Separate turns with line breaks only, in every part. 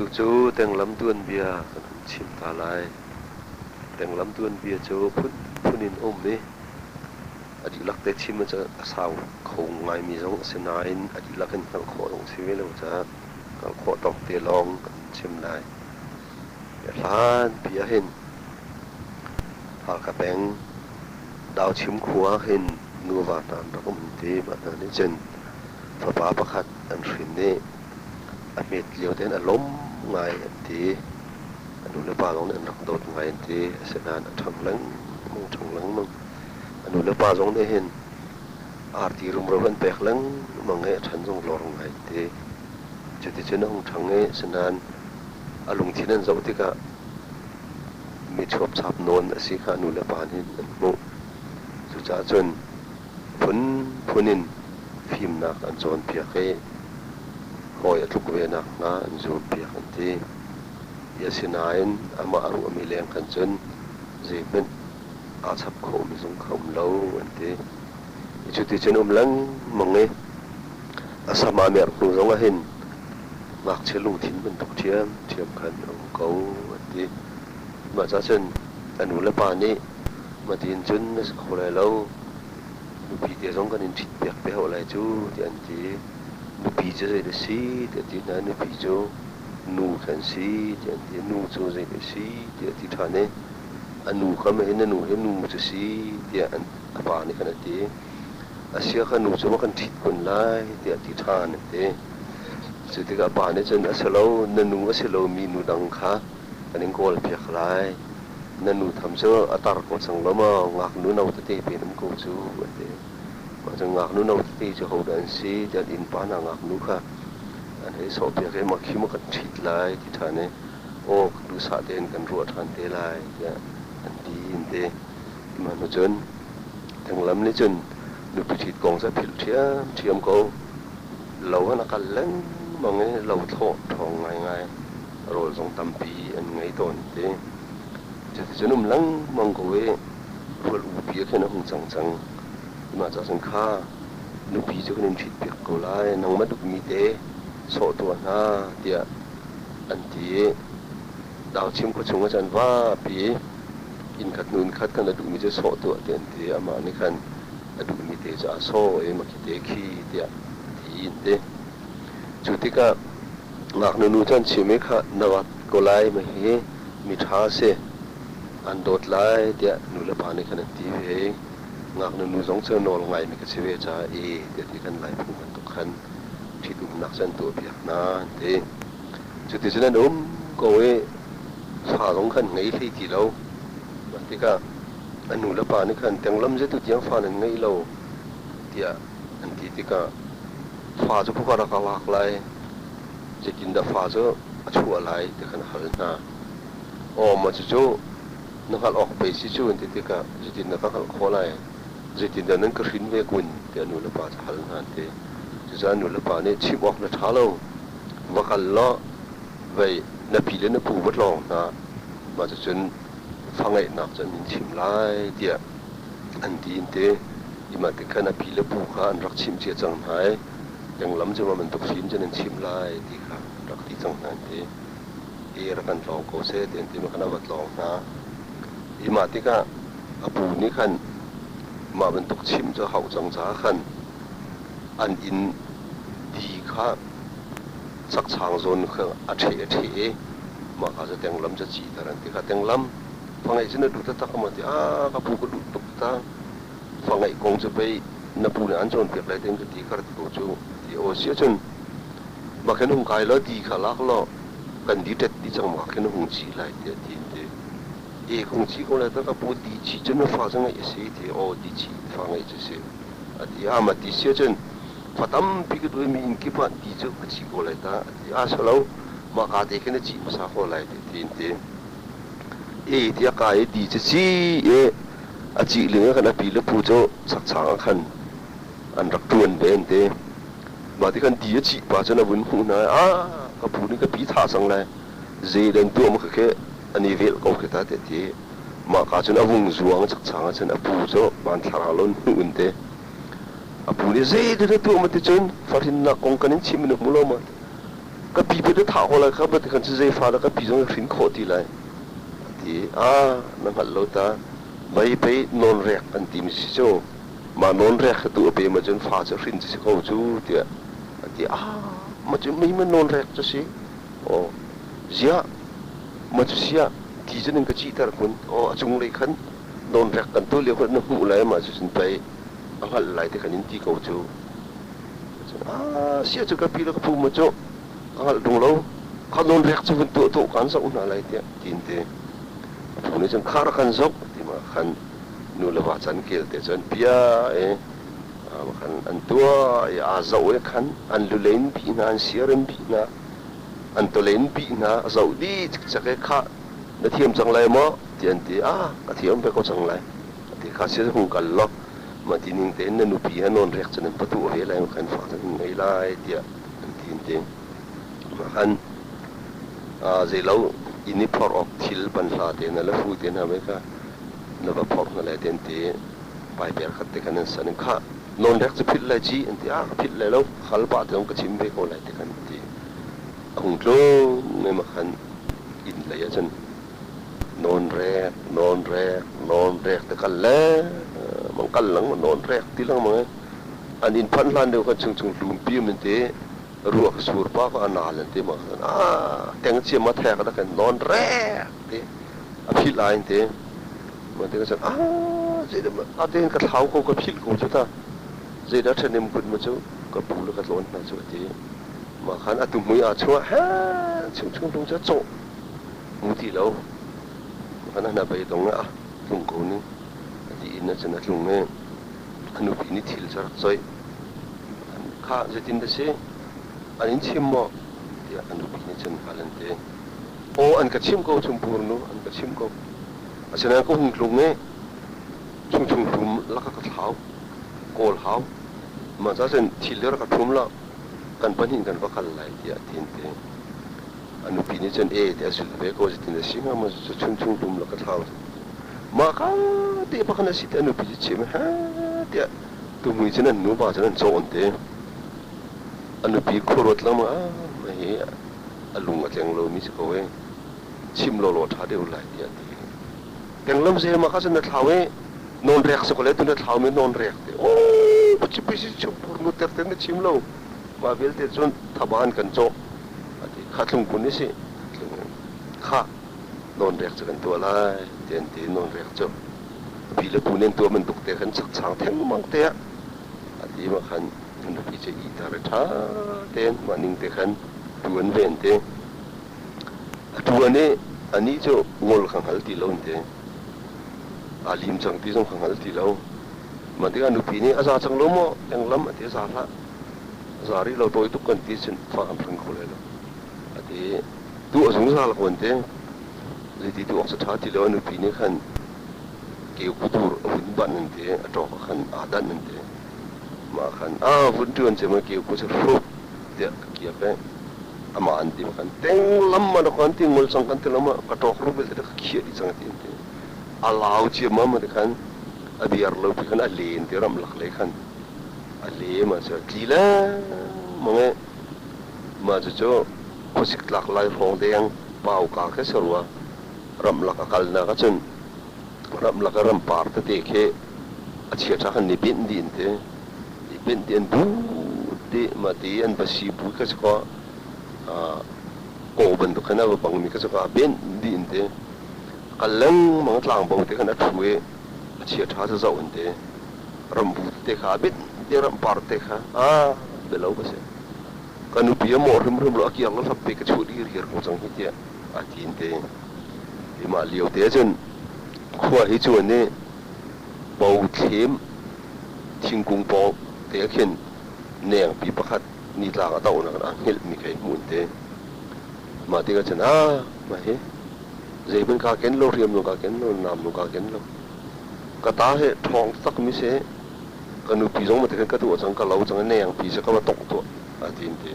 Atu cu tenglam tuanbia kan hun chim ta lai. Tenglam tuanbia cu phunphun in a um i a dihlak te chim ahcun a sau kho ngaimi zong a si nain a dihlak in hngalh khawh zong a si ve lo caah hngalh khawh tawk te lawng kan chim lai. Hlanpi ahhin Halkha peng Dauchim khua ahhin nuva hna an rak um ti. Mah hna nih cun fapa pakhat an hrin i a hmet lio tein a lawm ngai an ti. A nulepa zong nih an rak dawt ngai an ti. Asinain a ṭhang lengmang, ṭhang lengmang. A nulepa zong nih hin arti rumro an pek lengmang i a ṭhan zong lor ngai an ti. Cuticun a hung ṭhang i asinain a lungthin an zoh tikah mi chuapchap nawn a si kha nulepa nih an hmuh. Cucaah cun phunphun in fimnak an cawnpiak i hawi a tluk ve nakhnga an zuampiak an ti. Asinain amah a ruahmi leng khan cun zeihmanh aa chap khomi zong kha um lo an ti. Cuticun um lengmang i a sam aa merh hnu zongah hin ngakchia lungthin bantuk ṭhiamṭhiam khan a um ko an ti. Mah caah cun a nu le pa nih matin cun na si kho lai lo, nupi te zong kan in ṭhitpiak te hau lai cu tiah an ti. Nupi cu zeidah a si tiah a ti hna. Nupi cu nu kha an si tiah an ti. Nu cu zeidah a si tiah a ti ṭhan i a nu kha mahin na nu hi nu cu si tiah a pa nih khan a ti. A sia kha nu cu maw kan ṭhit kun lai tiah a ti ṭhan an ti. Cu tikah pa nih cun a si lo, na nu a si lomi nu dang kha kan in kawlpiak lai. Na nu tham cu a tar ko cang lo maw, ngaknu no tete pe um ko cu a ti. Mah cu ngaknu no tete cu hodah an si tiah an innpa hna ngaknu kha an hei sawhpiak i mah khi maw kan ṭhit lai ti ṭhan i aw duhsah tein kan ruah ṭhan te lai tiah an ti an ti. Mah hnu cun Thanglam nih cun nupi ṭhit kong cu a philh ṭhiamṭhiam ko. Lo an a kal lengmang i lo thlawh ṭhawng ngaingai rawl zong tampi an ngei tawn ti. Cuticun um lengmang ko i rual upi ah khin a hung cang cang. Mah ca cun kha nupi cu kan in ṭhitpiak ko lai, nangmah duhmi te sawh tuah hna tiah an ti i Dauchim khuachung ah cun vapi i innkhat hnu innkhat khan a duhmi cu sawh tuah tiah an ti. Amah nih khan a duhmi te cu aa sawh i mah khi te khi tiah a ti an ti. Cu tikah ngaknu nu cu an chim i khah na vat ko lai ma hi mi ṭha a si an dawt lai tiah nu le pa nih khan an ti ve i ngaknu nu zong cu nawl ngaimi ka si ve caah e tiah ti kan Lai phung bantuk khan ṭhitumnak cu an tuahpiak hna an ti. Cuticun an um ko i fa zong khan ngei hlei ti lo. Mah tikah a nu le pa nih khan tenglam zeitu tiang fa nan ngei lo tiah an ti tikah fa cu khua rak a lak lai, zeitindah fa cu a chuah lai ti khan a hal hna. Aw mah cucu na hngalh awk pei si cu an ti tikah zeitindah ka hngalh khawh lai, zeitindah nan ka hrin ve kun tiah nu le pa cu hal hna an ti. Cucaah nu le pa nih chimh awk na ṭha lo, va kal law vei na pi le na pu va tlawng hna, mah cucun fa ngeihnak cu an in chimh lai tiah an ti an ti. Mah tik khan a pi le pu kha an rak chimh cia cang hna i tenglam cu mah bantuk fim cu nan chimh lai ti kha an rak ti cang hna an ti. I rak kan tlawng ko seh ti an ti mah khan a va tlawng hna. I mah tikah a pu nih khan mah bantuk chimh cu a hauh cang caah khan an inn di kha chakchang zawn kha a ṭheh a ṭheh i mah kha cu tenglam cu a cihter an ti kha tenglam fa ngeih cu na duh taktak maw ti ah ka pu ka duh tuk ta fa ngeih kong cu pei na pu nih an cawnpiak lai ten ka ti kha ti ko cu ti aw si ahcun mah khin hung kai law di kha lak law kan di ṭet dih cang mah khin hung ci lai tiah ti an ti e hung ci ko lai ta ka pu di ci cu na fa cu ngeih a si ti aw di ci fa ngeih cu si a ti a ma ti si ahcun fa tampi ka duh mi inn kip ah ti cu ka ci ko lai ta a ti a si lo mah ka te khin a ci hmasa ko lai ti ti an ti e tiah ka i di cu ci i a cih ling ah khan a pi le pu cu chakchang ah khan an rak ṭuan ve an ti. Mah ti khan di a cih pa cun a vun hmuh hna i ah ka pu nih ka pi thah cang lai zei dan tuah ma khi an i velh ko khi ta tiah ti. Mah ka cun a vung zuang chakchang ah cun a pu cu hmanthlak ah lon hnuh in ti. A pu nih zei dah na tuah ma ti cun fahrinnak kong kan in chim in na hmu lo ma? Ka pi pe na thah ko lai kha ba ti khan cu zei fa dah ka pi zong hrin khawh ti lai a ti. A na hngalh lo ta. Mei pei nawnrek an timi si cu. Mah nawnrek kha tu a pe ma cun fa cu hrin ci si ko cu tiah a ti. A ma cu mei ma nawnrek cu si. Aw ziah ma cu siah ti cun in ka cihter kun. Aw a cunglei khan nawnrek kan tuah lio khan na hmuh lai mah cu cun pei a hngalh lai ti khan in ti ko cu. Ah sia cu ka pi le ka pu ma cu ka hngalh ṭung lo. Kha nawnrek cu vun tuah tuah kan zoh hna lai tiah tiin ti. A pu nih cun kha rak kan zoh ti ma khan nu le va can kel te cu an pia i khan an tuah i aa zoh i khan an lulei in bih hna, an siar in bih hna, an tawlei in bih hna, a zoh dih cikcek i khah na thiam cang lai maw ti an ti. Ah ka thiam ve ko cang lai a ti. Kha sia hung kal law mah ti ning tein na nupi he nawn rek cun an patuh ve lai khan fa cun an ngei lai tiah an ti an ti. Mah khan zeilo inn i phorh awk thil banhla te hna le fu te hna mei kha na va phorh hna lai te an ti. Paiper khat te khan an san in khah nawn rek cu philh lai ci an ti. Ah ka philh lai lo khal pah te zong ka chim ve ko lai te khan an ti. A hung tlung mei mah khan inn lei ah cun nawn rek nawn rek nawn rek te kal le mang kal lengmang nawn rek ti lengmang i an inn phanh hlan deuh khan chungchung hlumpi um an ti. Ruak sur pa kha a nal an ti ma khan ah teng cia ma thek da khan nawn rek ti a philh ai an ti. Ma ti ka ah zeidah a tein ka thlau ko ka philh ko cu ta zeidah ṭhanem kun ma cu ka pu le ka tlawn hna cu a ti. Ma khan a tuhmui aa chungah he chungchung lung cu a cawh mu ti lo. Ma khan a hna bei dong ah tlung ko ning a ti in cun a tlung i a nupi nih thil cu a rak coih. Khah zeitin dah si? An in chim maw? tiah a nupi nih cun hal an ti. Aw an ka chimh ko chungpur nu an ka chimh ko. Asinain ka hung tlung i chungchung hlum lakah ka thlau. Kawl hau. Mah ca cun thil hi rak ka ṭhum lo. Kan pahnih kan va kal lai tiah a ti an ti. A nupi nih cun e tiah a zulh ve ko zeitin a si hnga maw cu chungchung hlum lak ka thlau. Mah ka te pakhat a si tiah a nupi cu chim he tiah Tuhmui cun an nuva cun an cawn te. A nupi khuaruat lengmang ah mah hi a lung a tleng lomi si ko ee. Chim lawlaw ṭha deuh lai tiah a ti. Tenglam zema kha cun na thlau i nawn rek si ko le tu na thlaumi nawn rek te. Oh, pacipi si chumpur nu ter te na chim lo. Mah vialte cun thaba an kan cawh. A ti. Kha tlung kun i si. Kha nawn rek cu kan tuah lai ti an ti nawn rek cu. Pi le pu nih an tuah bantuk te khan chakchang thengmang te ah a ti ma khan nupi cu ihter i ṭha tein mah ning te khan ṭuan ve an ti. A ṭuan i anih cu ngol kha hngal ti lo an ti. Aa lim cang ti zong kha hngal ti lo. Mah tikah nupi nih a za cang lo maw englam a ti a za hlah. A za rih lo tawi tuk kan ti cun fa kan hring kho lai lo. A ti tu a zungzal ko an ti. Zeiti tu awk cu ṭha ti lo a nupi nih khan keu kutur a vun banh an ti, a ṭawk ah khan aa danh an ti. Mah khan a vun ṭuan ciam i keu ku cu hrup tiah ka kiak i amah an ti khan tenglam ma kan ti ngol cang kan ti lo ma ka ṭawk rup vialte ka khiah dih cang a ti an ti. A lau ciammam ti khan a biar lo pi khan a len ti ramlak lei khan a le ma cu tli lengmang i mah cucu khuasik tlak lai hrawng deng pauka khi si rua. Ramlak a kalnak ahcun ramlak i rampar tete khi a chiaṭha khan ni benh dih an ti. Ni benh dih an but dih mah ti an va si bu kha si kaw kaw bantuk khan a va bangmi kha si kaw a benh dih an ti. A kal lengmang tlangbo te khan a ṭhu i a chiaṭha cu zoh an ti. Rambu tete kha a benh dih rampar te kha aa bialo ka si. Ka nupi a mawh hrimhrim lo a kiang lo hlap pe ka chuah dih riar ko cang hi tiah a ti te. Hi mah lio te cun khua hi cuan i bo thlem thingkung pawng te ah khin nengpi pakhat nitlang a dohnak in aa hngilhmi kha i hmun te. Mah tikah cun ah mah hi zeihmanh kaa ken lo hriam zong kaa ken lo nam zong kaa ken lo ka ta hi ṭhawng takmi si ka nupi zong mah tikhan ka tuah cang ka lo cang i nengpi cu ka va tongh tuah a ti an ti.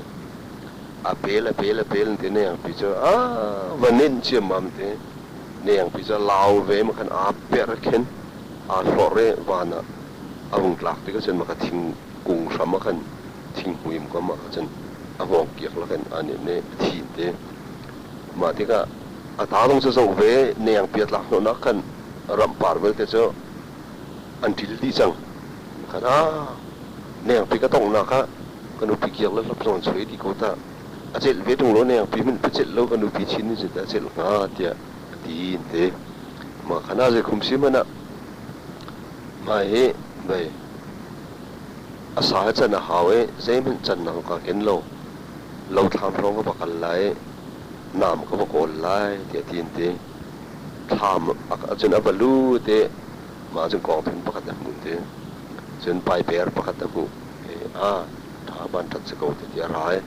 A pel a pel a pel an ti nengpi cu a va nenh ciammam ti nengpi cu a lau ve ma khan aa per khin aa hlorh i van ah a hung tlak tikah cun maka thingkung hram ah khan thinghmui kam ah cun. a hngawng kiak lakin aa nem i a thi an ti. Mah tikah a ta zong cu zoh ve nengpi a tlak hnawhnak khan rampar vialte cu an ṭil dih cang. Khan ah nengpi ka tonghnak ah ka nupi kiak le hlap zong an chuai dih ko tah. A celh ve ṭung lo nengpi hmanh ka celh lo ka nupi chin nih zeidah a celh hnga tiah a ti an ti. Mah khan ah zeikhum si hmanh ah mah hi mei a sa he can a hau i zeihmanh cannak kaa ken lo. Lothlam hrawng ka va kal lai i nam ka va kawl lai tiah a ti an ti. Thlam cun a va lut i mah cun kawngthun pakhat a hmuh ti. Cun paiper pakhat a hmuh i a ṭha van ṭhat si ko ti a ra i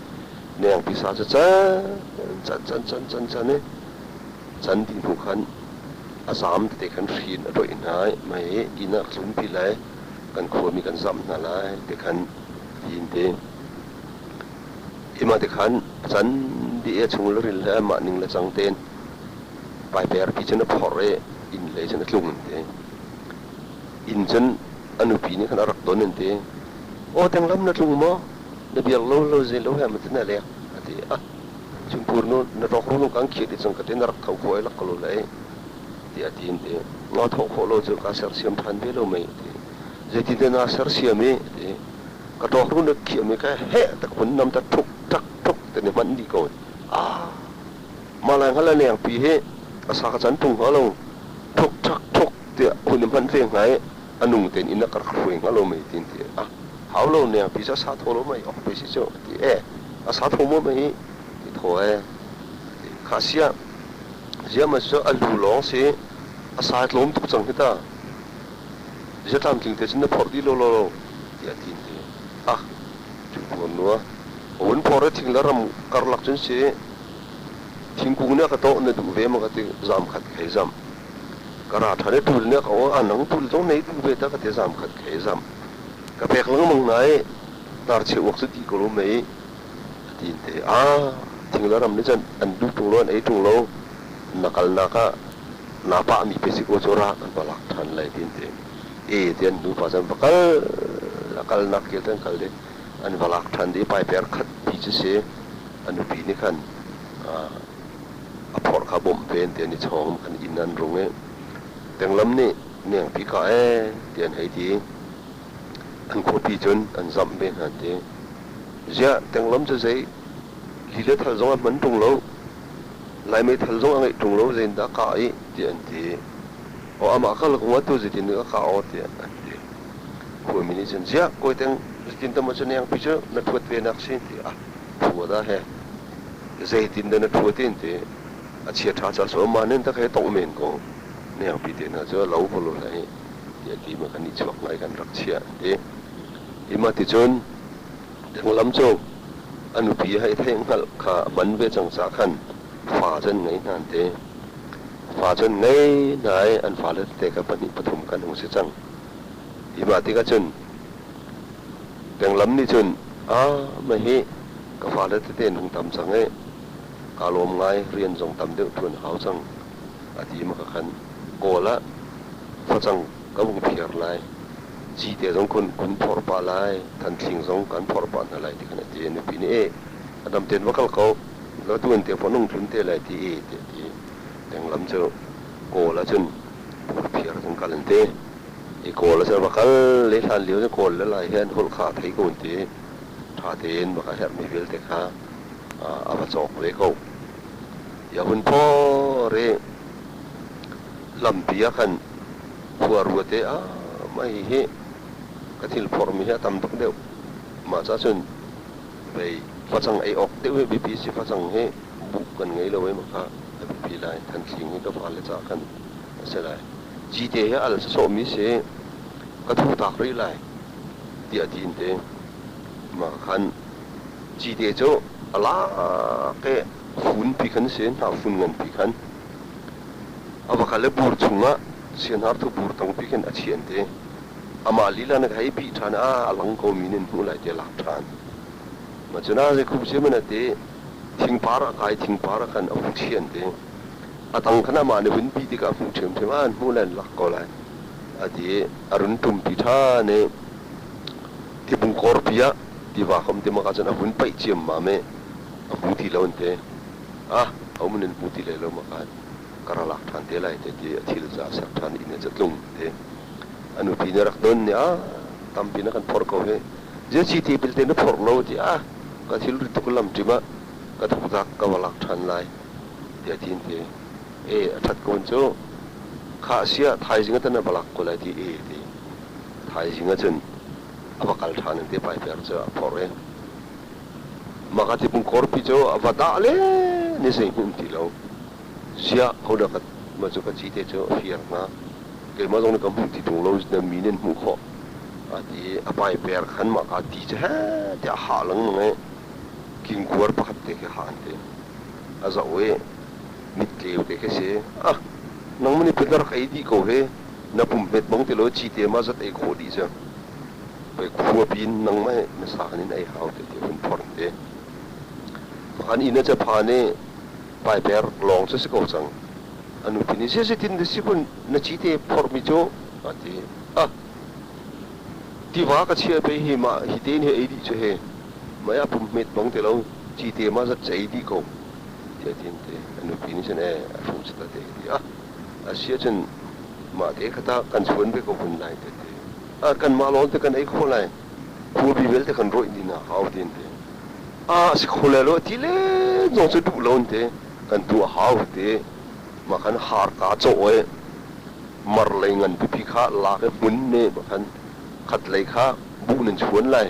nengpi sa cu can can can can can can i can dih hnu khan a zaam tete khan hri in a ṭoih hna i mei inn ah ka tlunpi lai kan khuami kan zamh hna lai ti khan ti in ti. Hi mah ti khan can dih i a chung le ril he mah ning le cang tein paiper pi cun a phorh i inn lei cun a tlung an ti. Inn cun a nupi nih khan a rak don an ti. Aw tenglam na tlung maw? Na biak lo lo zei lo he ma ti na lek a ti. Ah chungpur nu na ṭawk rulung kan khiah dih cang ka ti na rak tho khawh i lak ko lo lai tiah a ti an ti. Nga thawh khawh lo cu kaa sersiam ṭhan ve lo mei a ti. Zeitintiah naa sersiam i a ti. Ka ṭawk rul na khiahmi kha heh tak hun nam ta ṭhuk ṭak ṭhuk ti ni hmanh dih ko. Ah mah lai hngal a lengpi hi a sa ka can ṭung hnga lo ṭhuk ṭhak ṭhuk tiah hun i hmanh ve hnga i a nung tein inn a ka rak hruai hnga lo mei tin ti ah hau lo nengpi cu a sa thaw lo mei ok pe si cu a ti e a sa thaw maw mei ti thaw e a ti kha sia ziam cu a lu lawng si a sa tlawm tuk cang hi ta zia tlamtling te cun na phorh dih lo lo lo tiah ti ti ah cu puan nua hun phor i thing le ram karlak cun si thingkung nih a ka tawh na duh ve ma ka ti zam khat khei zam Ka ra ṭhan i ṭul nih a ka a nang ṭul zong nei duh ve ta ka ti zam khat khei zam. Ka pek lengmang na i hnarcheu awk cu dih ko lo mei a ti te. Ah, thing le ram nih cun an duh ṭung lo an ei ṭung lo. Na kalnak ah naa pahmi pe si ko cu ra an va lak ṭhan lai ti te. E ti an nupa cun va kal a kalnak kel te an kal i an va lak ṭhan i paiper khat pi cu si a nupi nih khan a phorh kha bawmh ve an ti an i chawng an inn an rung i tenglam nih nengpi ka ee ti an hei ti an khuapi cun an zamh ve hna an ti ziah tenglam cu zei li le thal zong a hman ṭung lo lai meithal zong a ngeih ṭung lo zeitindah kah i ti an ti aw amah kal kong ah tu zeitin dah ka kah aw tiah an ti khuami nih cun ziah kawi teng zeitin dah maw cu nengpi cu na ṭhuat ve nak si ti ah Ṭhua dah he zeitin dah na ṭhua ti an ti. A chia ṭha ca so mah nen tak he tongh men ko. Nengpi te hna cu a lo ko lo hlei tiah ti ma kan i chuak ngai kan rak chiah an ti. Hi mah ti cun Thanglam cu a nupi hei theih hngalh kha a hman ve cang ca khan fa cu an ngei hna an ti. Fa cu an ngei hna i an fale tete kha pahnih pathum kan hung si cang. Hi mah tikah cun Penglam nih cun, "Ah, mah hi ka fale tete an hung tam cang i kaa lawm ngai, rian zong tam deuh ṭuan a hau cang," a ti ma ka khan Kawl ah facang ka vung phiar lai, cite zong kun kun phorh pah lai, thanthling zong kan phorh pah hna lai ti khan a ti. Nupi nih, "Eh, a dam tein va kal ko, la tuan te pawh nung tlun te lai," ti i tiah a ti. Penglam cu Kawl ah cun buur phiar cun kal an ti. I Kawl a si va kal le hlan lio cu Kawl le Lai hi an holh kha a thei ko an ti. Ṭha tein va ka herhmi vialte kha a va cawk ve ko. I a hun phor i lampi ah khan khua ruat i ah mah hihi ka thil phormi hi a tam tuk deuh. Mah ca cun vei facang ei awk deuh hi biapi si facang hi buh kan ngei lo i mah kha a biapi lai. Thanthling hi ka fale ca khan a si lai. Cite hi al sawsawhmi si ka thu tak rih lai tiah a ti an ti. Mah khan cite cu a lak i funpi khan si hnahfun nganpi khan a va kal i bur chungah sianharthu bur tangpi khin a chiah an ti. Amah lila na hei bih ṭhan ah a lang komi nin hmuh lai ti a lak ṭhan. Mah cu na zeikhum si man a ti thingpar a kai thingpar ah khan a hung chiah an ti. A tang khan amah nih hun bih tikah a hmuh ṭhiamṭhiam ah an hmuh lai an lak ko lai a ti i a run ṭumpi ṭhan i tibung kawrpi ah Tiva ka um ti mak ahcun a vun paih ciammam i a hmu ti lo an ti. Ah, a um in hmu ti hlei lo mak ah ka ra lak ṭhan te lai te ti a thil ca a ser ṭhan i inn ah tlung ti. A nupi nih a rak don ni ah tampi na kan phorh ko hi. Ziaci ti belte na phorh lo ti ah ka thilri tuk lam ṭim ah ka thukzak ka va lak ṭhan lai tiah ti an ti. E a ṭhat ko cu kha sia thaizing ah tan a va lak ko lai ti e ti. Thaizing ah cun a va kal ṭhan an ti paiper cu a phorh i mah ka tipung kawrpi cu a va dah le ni zei hmuh um ti lo. Ziah hodah ka mah cu ka cite cu a fir hnga. Keimah zong nih ka hmuh ti ṭung lo na mi nih an hmuh khawh. A ti i a paiper khan mah ka ti cu heh tiah a hah lengmang i kingkuar pakhat te khi hah an ti. A zoh i mittleu te khi si. Ah, nangmah nih put na rak ei dih ko hi. Na pum hmet bang ti lo cite ma zat ei khawh dih cu. Pei khua pin nangmah hi na sa in ei hau te ti hun phorh te. Pakhan inn a ca phan i paiper lawng cu si ko cang. A nupi nih zeitin na si kun na cite phorhmi cu a ti. Ah, tiva ka chia pei hi mah hi te nih ei dih cu he. Mei a pum hmet bang ti lo cite ma zat ei dih ko. Tiah tin te a nupi nih cun eh a hruh cu te ti. Ah, a si ahcun mah te kha ta kan chuan ve ko kun lai te ti. Ah, kanmah lawng te kan ei khawh lai. Khuapi vialte kan rawih dih na hau tin te. Ah, si kho le lo ti le zong cu duh lo te kan tuah hau te. Mah khan harka cawh i mar lei ngan pipi kha lak i hmun ne mah khan khat lei kha buh nan chuan lai.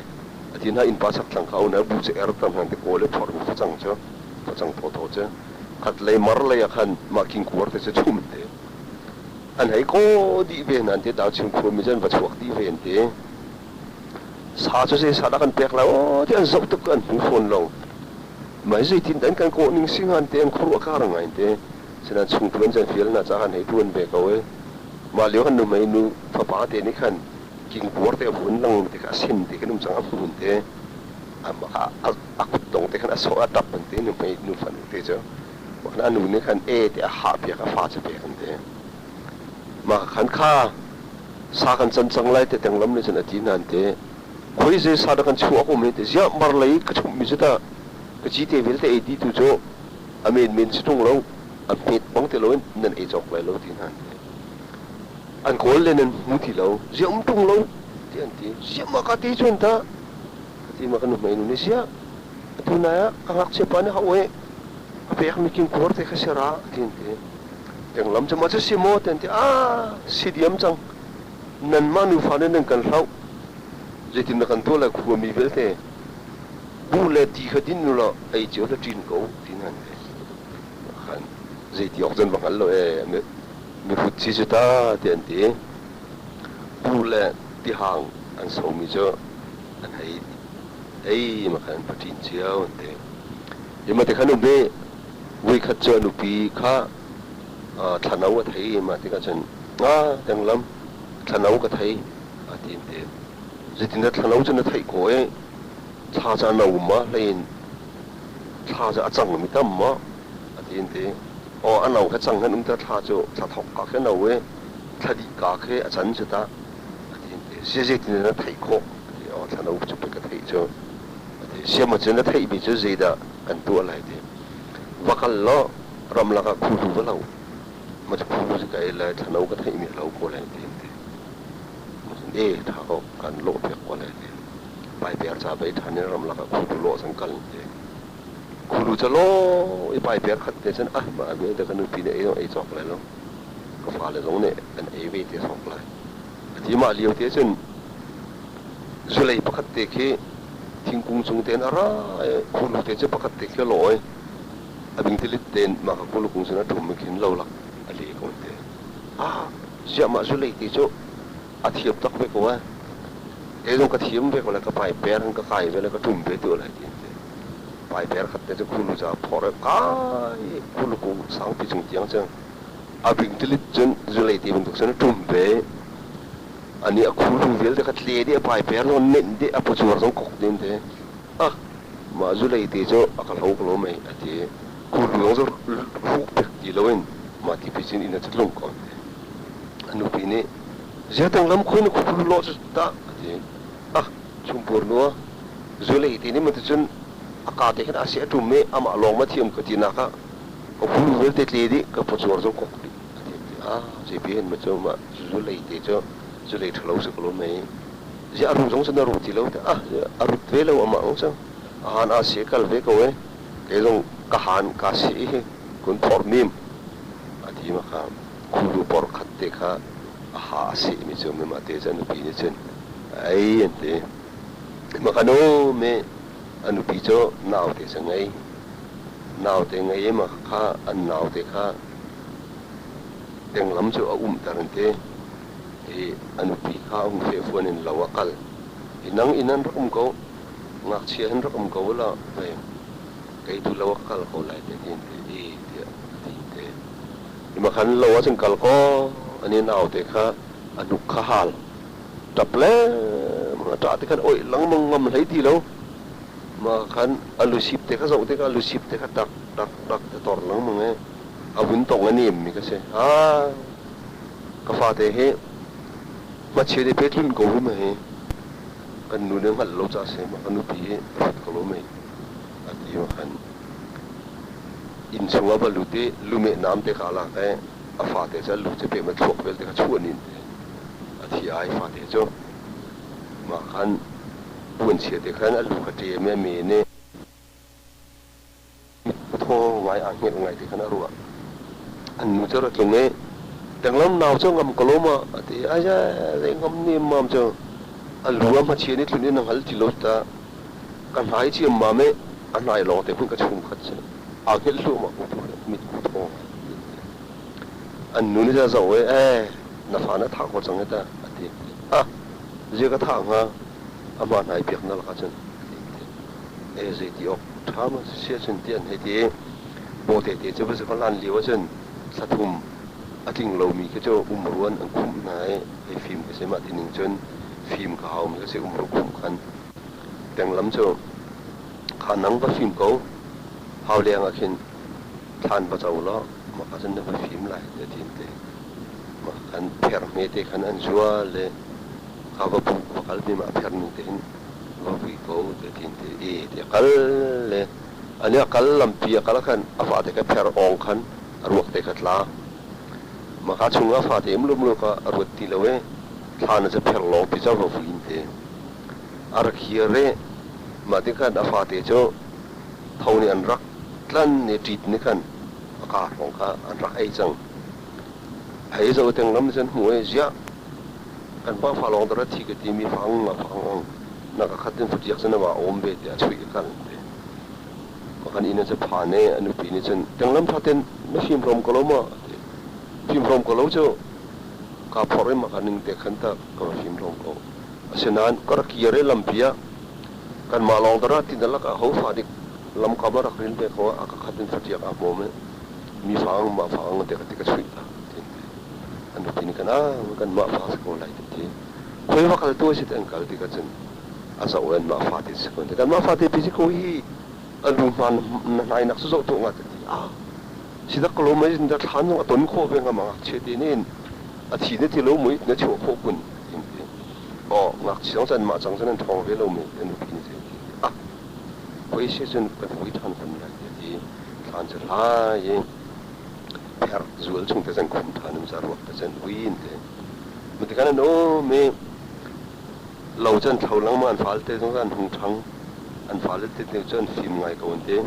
A ti hna innpa chakthlang kha un bu cu er tam hlan te kawl i phorh facang cu facang thawthaw cu khat lei mar lei ah khan mah kingkuar te cu chum te. An hei kaw dih ve hna te Dauchim khuami cu an va chuak dih ve an ti. Sa cu zei sa dah kan pek lai aw ti an zoh tuk an hmu fawn lo. Mah zeitin an kan kawh ning si hnga te an khuaruah kar ngai te. Sinain chungtu an can fial na caah an hei tuan ve ko i mah lio kan nuhmei nu fapa te nih khan kingkuar te a vun lang te kha a sin te khan um cang a hmun te a kut dong te khan a sawh a tap an ti nuhmei nu fanu te cu a nu nih khan e te a hah piak a fa cu pek an ti. Mah khan kha sa kan can cang lai te tenglam nih cun a ti hna an ti. Khoi zei sa dah kan chuah awk um hi ti ziah mar lei ka chumhmi cu tah ka cite vialte ei dih tu cu a menmen si ṭung lo a hmet bang ti loin nan ei cawk lai lo ti hna an ti. An kawl le nan hmu ti lo ziah um ṭung lo ti an ti. Ziah mah ka ti cun tah ka ti ma ka nuhmei nu nih ziah atu nai ah ka ngakchia pa nih hau eh a pekmi kingkuar te kha si ra a ti an ti. Tenglam cu maw cu si maw ti an ti. Ah si diam cang. Nanmah nufa nih nan kan hloh. Zeitin na kan tuah lai khuami vialte buh le ti kha din u law ei cio le ṭin ko ti hna an ti. Khan zeiti awk cun va hngal lo ee mihrut si cu ta ti an ti. Buh le tihang an somi cu an hei ei ma khan an va ṭin cio an ti. Hi ma ti khan um i voikhat cu a nupi kha thlano a thei mah tikah cun nga tenglam thlano ka thei a ti an ti. Zeitindah thlano cu na theih khawh i thla cu a no ma hlei in thla cu a cang mi tam ma a ti an ti. Aw a no kha cang han um ta thla cu thla thok ka khi no i thla dih ka khi a can cu ta a ti an ti. Sia zeitindah na theih khawh a ti. Aw thlano cu pei ka theih cu a ti. Siam cu na theihmi cu zeidah kan tuah lai ti. Va kal law ramlak ah khuhlu va lo. Ma cu khuhlu cu ka ei lai thlano ka theihmi a lo ko lai ti an ti. E ṭha ko kan lawh piak ko lai ti. Paiper ca bei ṭhan in ramlak ah khuhlu lawh cang kal ti. Khuhlu ca law i paiper khat te cun ah mah vialte ka nupi nih ei zong ei cawk lai lo. Ka fale zong nih an ei ve te sawk lai. A ti mah lio te cun zulei pakhat te khi thingkung cung tein a ra i khuhlu te cu pakhat te khi a lawh i a bingtilit tein mah ka khuhlu kung cun a ṭhum i khin lo lak a le ko te. Ah ziah mah zulei te cu a thiam tak ve ko eh. Kei zong ka thiam ve ko lai ka paiper in ka kai ve lai ka ṭum ve tu lai ti te. Paiper khat te cu khuhlu ca phor i kai khuhlu kung sangpi cung tiang cu a bingtilit cun zulei te bantuk cun a ṭum ve. Ani a khuhlu vialte kha tle dih a paiper zong nenh dih a pacuar zong kok ding te. Ah mah zulei te cu a ka hlo ko lo mei a ti. Khuhlu zong cu ruk pek ti loin mah ti pi cun inn ah cu tlung ko an ti. A nupi nih ziatang lam khoi na khuhlu lawh cu tah a ti. Ah chumpur nu ah. Zulei ti nih maw ticun a ka te khin a si a ṭum i amah lawng ma thiam ka tinak ah ka hulu vialte tle dih, ka pawcuar zong kok dih a ti. Ah, zeipi hen ma cu mah zulei te cu zulei ṭhalo si ko lo mei. Ziah a ru zong cun a ru ti lo te. Ah, a rut ve lo amah zong cu. A han aa si kal ve ko e. Kei zong ka han ka si i kun phor mim a ti ma kha khulu por khat te kha a ha a seh mi cu mah te cu a nupi nih cun ei an ti. Mah kha nu mi a nupi cu naute cu ngei. Naute ngei i mah kha an naute kha tenglam cu a umter an ti. I a nupi kha a hung fehfuan in lo a kal. I nang inn an rak um ko, ngakchia hin rak um ko ulaw hei kei tu lo a kal ko lai te ti an ti i tiah a ti te. I mah khan lo ahcun kal kaw ani naute kha a hnuk kha hal. Ṭap lengmang a ṭah te khan oih lengmang ngam hlei ti lo. Mah khan a lusip te kha zoh tikah a lusip te kha tak tak tak te tor lengmang i a vun tong a nem mi ka si. Ah, ka fate hi hmachia te pe tlun ko hu ma hi. Kan nu nih hngalh lo ca si ma ka nupi hi a hrut ko lo mei a ti ma khan inn chung ah va lut i lumeh nam te kha a lak i a fate cu a lu cu pe ma thluak vialte kha chuah nin te a thi ai fate cu mah khan puanchia te khan a lu kha ṭem i a men i thaw ngai aa hngelh ngai ti khan a ruah. An nu cu ra tlung i tenglam nau cu ngam ko lo ma a ti. Ai zei ngam ni mam cu a lu a hmachia nih tlun in a hngal ti lo ta ka hnai ciammam i a hnai lawng te hmanh ka chung khat si. Aa hngelh hluahmah ko tu mit ku thaw ngai. An nu nih a zoh i eh na fa na thah ko cang hi ta a ti. Ah zia ka thah hnga amah hnai piak na lakah cun a ti. E zeiti awk ṭha maw si ahcun ti an hei ti i bawhte te cu va si hlan lio ahcun thla thum a tling lomi khi cu umruan an khumh hna i hei fim ka si mah ti ning cun fim ka haumi ka si umru khumh khan tenglam cu kha nang va fim ko hau leng ah khin thlan va co law mah ka cun na va fim lai ti an ti mah khan pher hme te khan an zual le kha va bu va kal mi mah pher ning te hin va vui ko te tin te i ti kal le ani a kal lampi a kal khan a fate kha pher ong khan a ruak te kha tla maka chung a fate im lum lu ka a ruat ti lo e thla na cha pher lawng pi cha va vui te a rak hir e ma ti khan a fate chu tho nih an rak tlan ni ṭit ni khan a ka hrawng kha an rak ei cang hei zo teng lam cun hmu e ziah Kan pa fa lawng dara thi ka timi fang nga fang ang na ka khat in fatiak cun ama awm ve tiah chuih ka kal te. Ma kan inn an phan e a nupi nih cun tenglam tha ten na fim rom ko lo ma ti. Fim rom ko lo cu ka phor i ma ka ning te khan ta ka va fim rom ko. Asinain ka rak kir i lampi ah kanmah lawng dara ti na lakah ho fa dik lamkam a rak rin ve ko ah a ka khat in fatiak aa hmawm i mi fang mah fang te ka ti ka chuih ta. An nupi nih kan ah kanmah fa si ko lai ti ti. Khoi va kal tu a si ti an kal ti ka cun a zoh in mah fa ti si ko ti kanmah fa te pi si ko hi a lu hman na hnai nak su zoh tu nga ti ti ah sidak ko lo mai da thlan zong a ton khawh ve nga ma ngakchia te nin a thi ne ti lo mui na chuah khawh kun tin ti oh ngakchia zong cun mah cang cun an ṭhawng ve lo mi an nupi nih ti ah khoi si cun kan vui ṭhan kun lai ti ti thlan cu hlai i pher zual chung te zan khum ṭhan um za ruak te cun ui in te matikan an um i lo cun thlo lengmang an fal te zong an hung ṭhang an fale te te cu an fim ngai ko an ti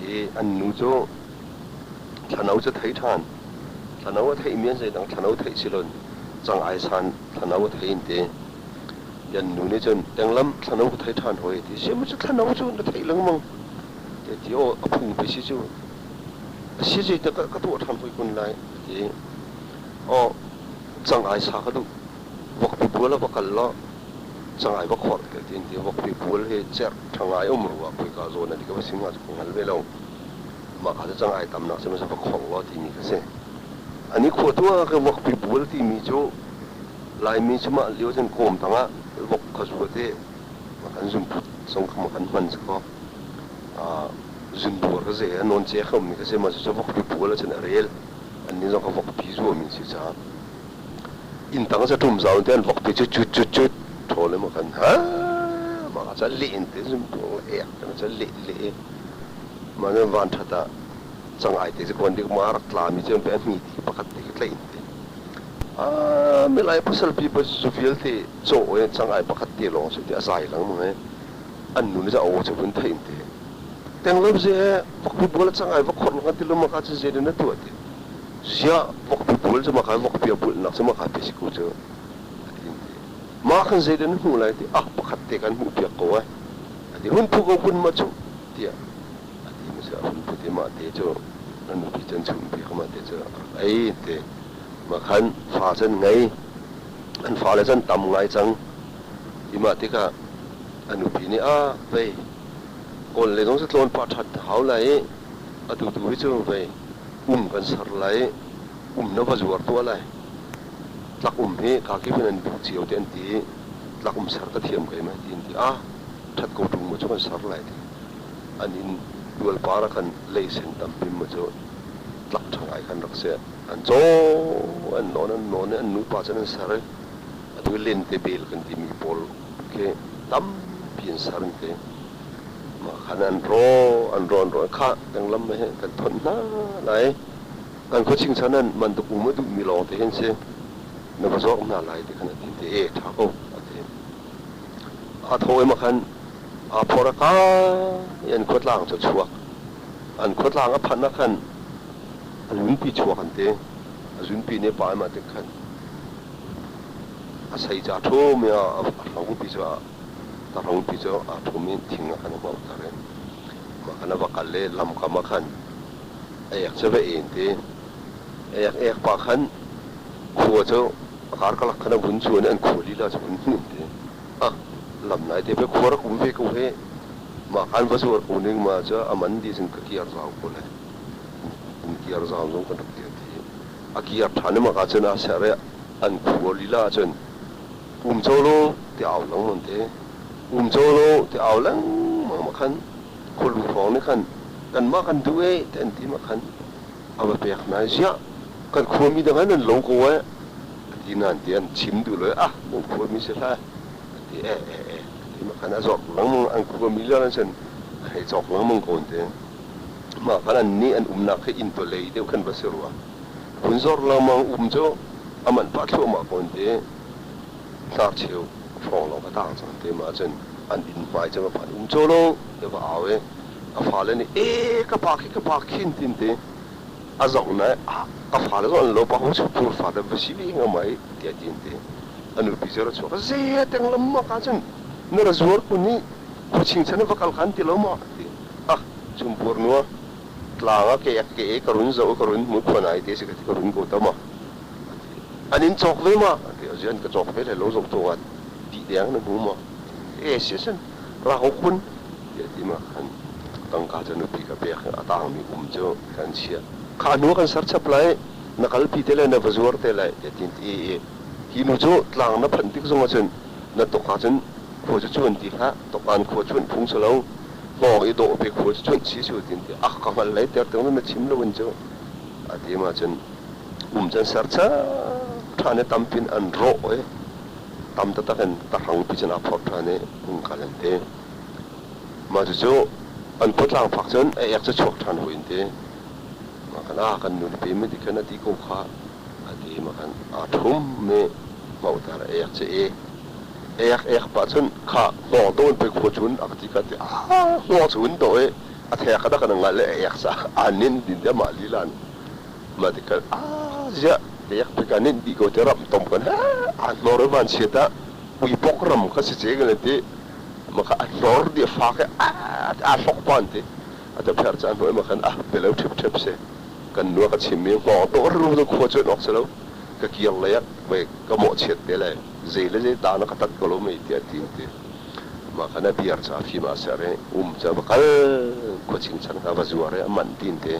i an nu cu thlano cu thei ṭhan thlano a theih mi an zeidang thlano theih silon cang ai san thlano a thei in ti yan nu nih cun tenglam thlano ka thei ṭhan hoi ti sim cu thlano cu na theih lengmang te ti aw a phung pe si cu A si zeitik ah ka tuah ṭhan hoi kun lai a ti. Aw, cangai sa ka duh. Vokpi bual ah va kal law cangai va khorh te ti an ti. Vokpi bual hi cerh ṭha ngai a um rua khoika zawn a ti ka va sim hnga cu ka hngal ve lo. Mah kha cu cangai tamnak cu va khorh law timi kha si. Ani khua tu ah ka vokpi bual timi cu Laimi cu mah lio cun kawm tangah vok kha zuat i kan zunput zong kha kan hman si kaw zunbuar ka ze a nawn ce kho mi ka si ma cu vokpi bual ahcun a rel annih zong ka vokpi zuami si caah inn tang sa ṭum zau te an vokpi cu cut cut cut ṭhawl in kan ha ma ka Ca leh in te zumtuang le ek kan ca leh leh mah nan van ṭhat ah cangai te cu kawn dik ma rak tla mi cu pe a hni ti pakhat te khi tlaih in te a milai pasal pi pa zu vialte caw e cangai pakhat te lawng cu ti a zai lengmang e an nu nih aw cu vun theih in te teng lo ze vokpi bual cangai vok khor lang ti lo ma ka cu ze na tuah ti zia vokpi bual cu ma ka vokpi a bulh nak cu ma ka pe si ku cu a ti in ti mah khan zeidah na hmuh lai ti ah pakhat te kan hmuh piak ko ai a ti hun phu ko kun ma cu tiah a ti mi a hun put i mah te cu a nupi can chum piak mah te cu a rak ei te mah khan fa can ngei an fale can tam ngai cang i mah tikah a nupi nih a vei kawl le zong cu tlawn pah ṭhat hau lai i atu tu hi cu vei um kan ser lai um na va zuar tuah lai tlak um hi kakip in an duh cio te an ti i tlak um ser ka thiam keimah ti an ti a ṭhat ko ṭung maw cu kan ser lai ti an inn tualpar ah khan leisen tampi maw cu tlak ṭha ngai khan rak si an caw an nawn an nawn i an nupa cun an ser i atu i lente bel kan timi pawl khi tampi an ser an ti mah khan an raw an raw an raw khah tenglam he kan thonh hna lai. Kan khua chingchan an bantuk um a duhmi lawng te hin si na va zawk hna lai ti khan a ti te e ṭha ko a ti. Aa thaw i khan aa phor a kai an khuatlang cu chuak. An khuatlang a phanh ah khan a zunpi chuak an ti. A zunpi nih pa mah tik khan a sei ca ṭhum i a hrangpi cu a hrangpi cu aa ṭhum i thing ah khan a hmauter i mah khan a va kal i lamkam ah khan A ek cu va en ti. Ek ek pa khan khua cu a karkalak khan a vun cuan i an khua lila cu vun hmuh ti. Ah, lam nai te pe khua rak um ve ko he. Mah khan va zuar ko ning ma cu a man dih cun ka kiar zau ko lai. Um kiar zau zong kan rak kiar ti. A kiar ṭhan i mah ka cun a ser i an khua lila cun um cho lo ti au lengmang te. Um cho lo ti au lengmang ma khan khualu hrawng nih khan kanmah kan duh ee ti an ti ma khan a va pek hna i ziah kan khuami dang an lo ko ee a ti nain ti an chim duh lo ah nan khuami si hlah a ti e e e a ti ma khan a zawk lengmang an khuami lio an cun a hei cawk lengmang ko an ti mah khan an nih an umnak khi inn lei deuh khan va si rua phun zor lengmang um cu a manh pah thluahmah ko an ti Hnarcheu hrawng lawng ka tang cang te ma cun an inn hmai cu va phan um cho lo te va au i a fale nih e ka pa khi ka pa khin tin te a zoh na ka fale zong an lo pa ho chu pur fa te va si ve nga mai tiah tin te a nupi cu ra chuak ze teng lam ma ka cun na ra zuar kun ni khuaching chan va kal khan ti lo ma ti ah chumpur nua tlang a ke ke ka run zo ka run mu khonai te si ka ti ka run ko ta ma An in cawk ve ma? Ti an ka cawk ve hlei lo zoh tu ah dih deng na hmu maw? E si sin ra ko kun tiah ti ma khan tangka cu nupi ka pek a tangmi um cu kan chiah. Kha hnu kan ser chap lai na kalpi te lai na va zuar te lai tiah tin ti i hi nu cu tlang na phanh tik zong ahcun na tok ahcun khua cu chuan ti hlah tokan khua chuan phung si lo hngawng i dawh pe khua cu chuan si su tin ti ah ka hngal lai ter teng na chim lo in cu a ti ma cun Um cu an ser ṭhan i tampin an rawh i tam taktak in tahrangpi cun aa phorh ṭhan i hung kal an ti. Mah cucu an khuatlang fak cun a ek cu chuak ṭhan hawi an ti. Mah khan ah kan nu nupi mi ti khan a ti ko kha a ti mah khan aa ṭhum i hmautar a ek cu e ek ek pah cun kha hngawng dawh in pei khua cun a ka ti ka ti ah hngawng cu hun dawh i a thek a dak in a ngal i a ek ca aa nin din te mah lila nih Mah tikah ah ziah tek tikah nih dih ko te ram tom kan he aa hnor i van chiat ah puipok ram kha si ce kan ti ma kha a hnor di a fak i aa hlok pan ti a te pher caan hnuai ma khan ah belo ṭhip ṭhep si kan nu ka chim mi hngawng to ru to khua cu nok si lo ka kir lei ah wei ka mawh chiat te le zei le zei ta na ka tat ko lo mei tiah ti ti mah khan a biar ca fim a ser i um ca va kal khua chingchan kha va zuar i a man tin te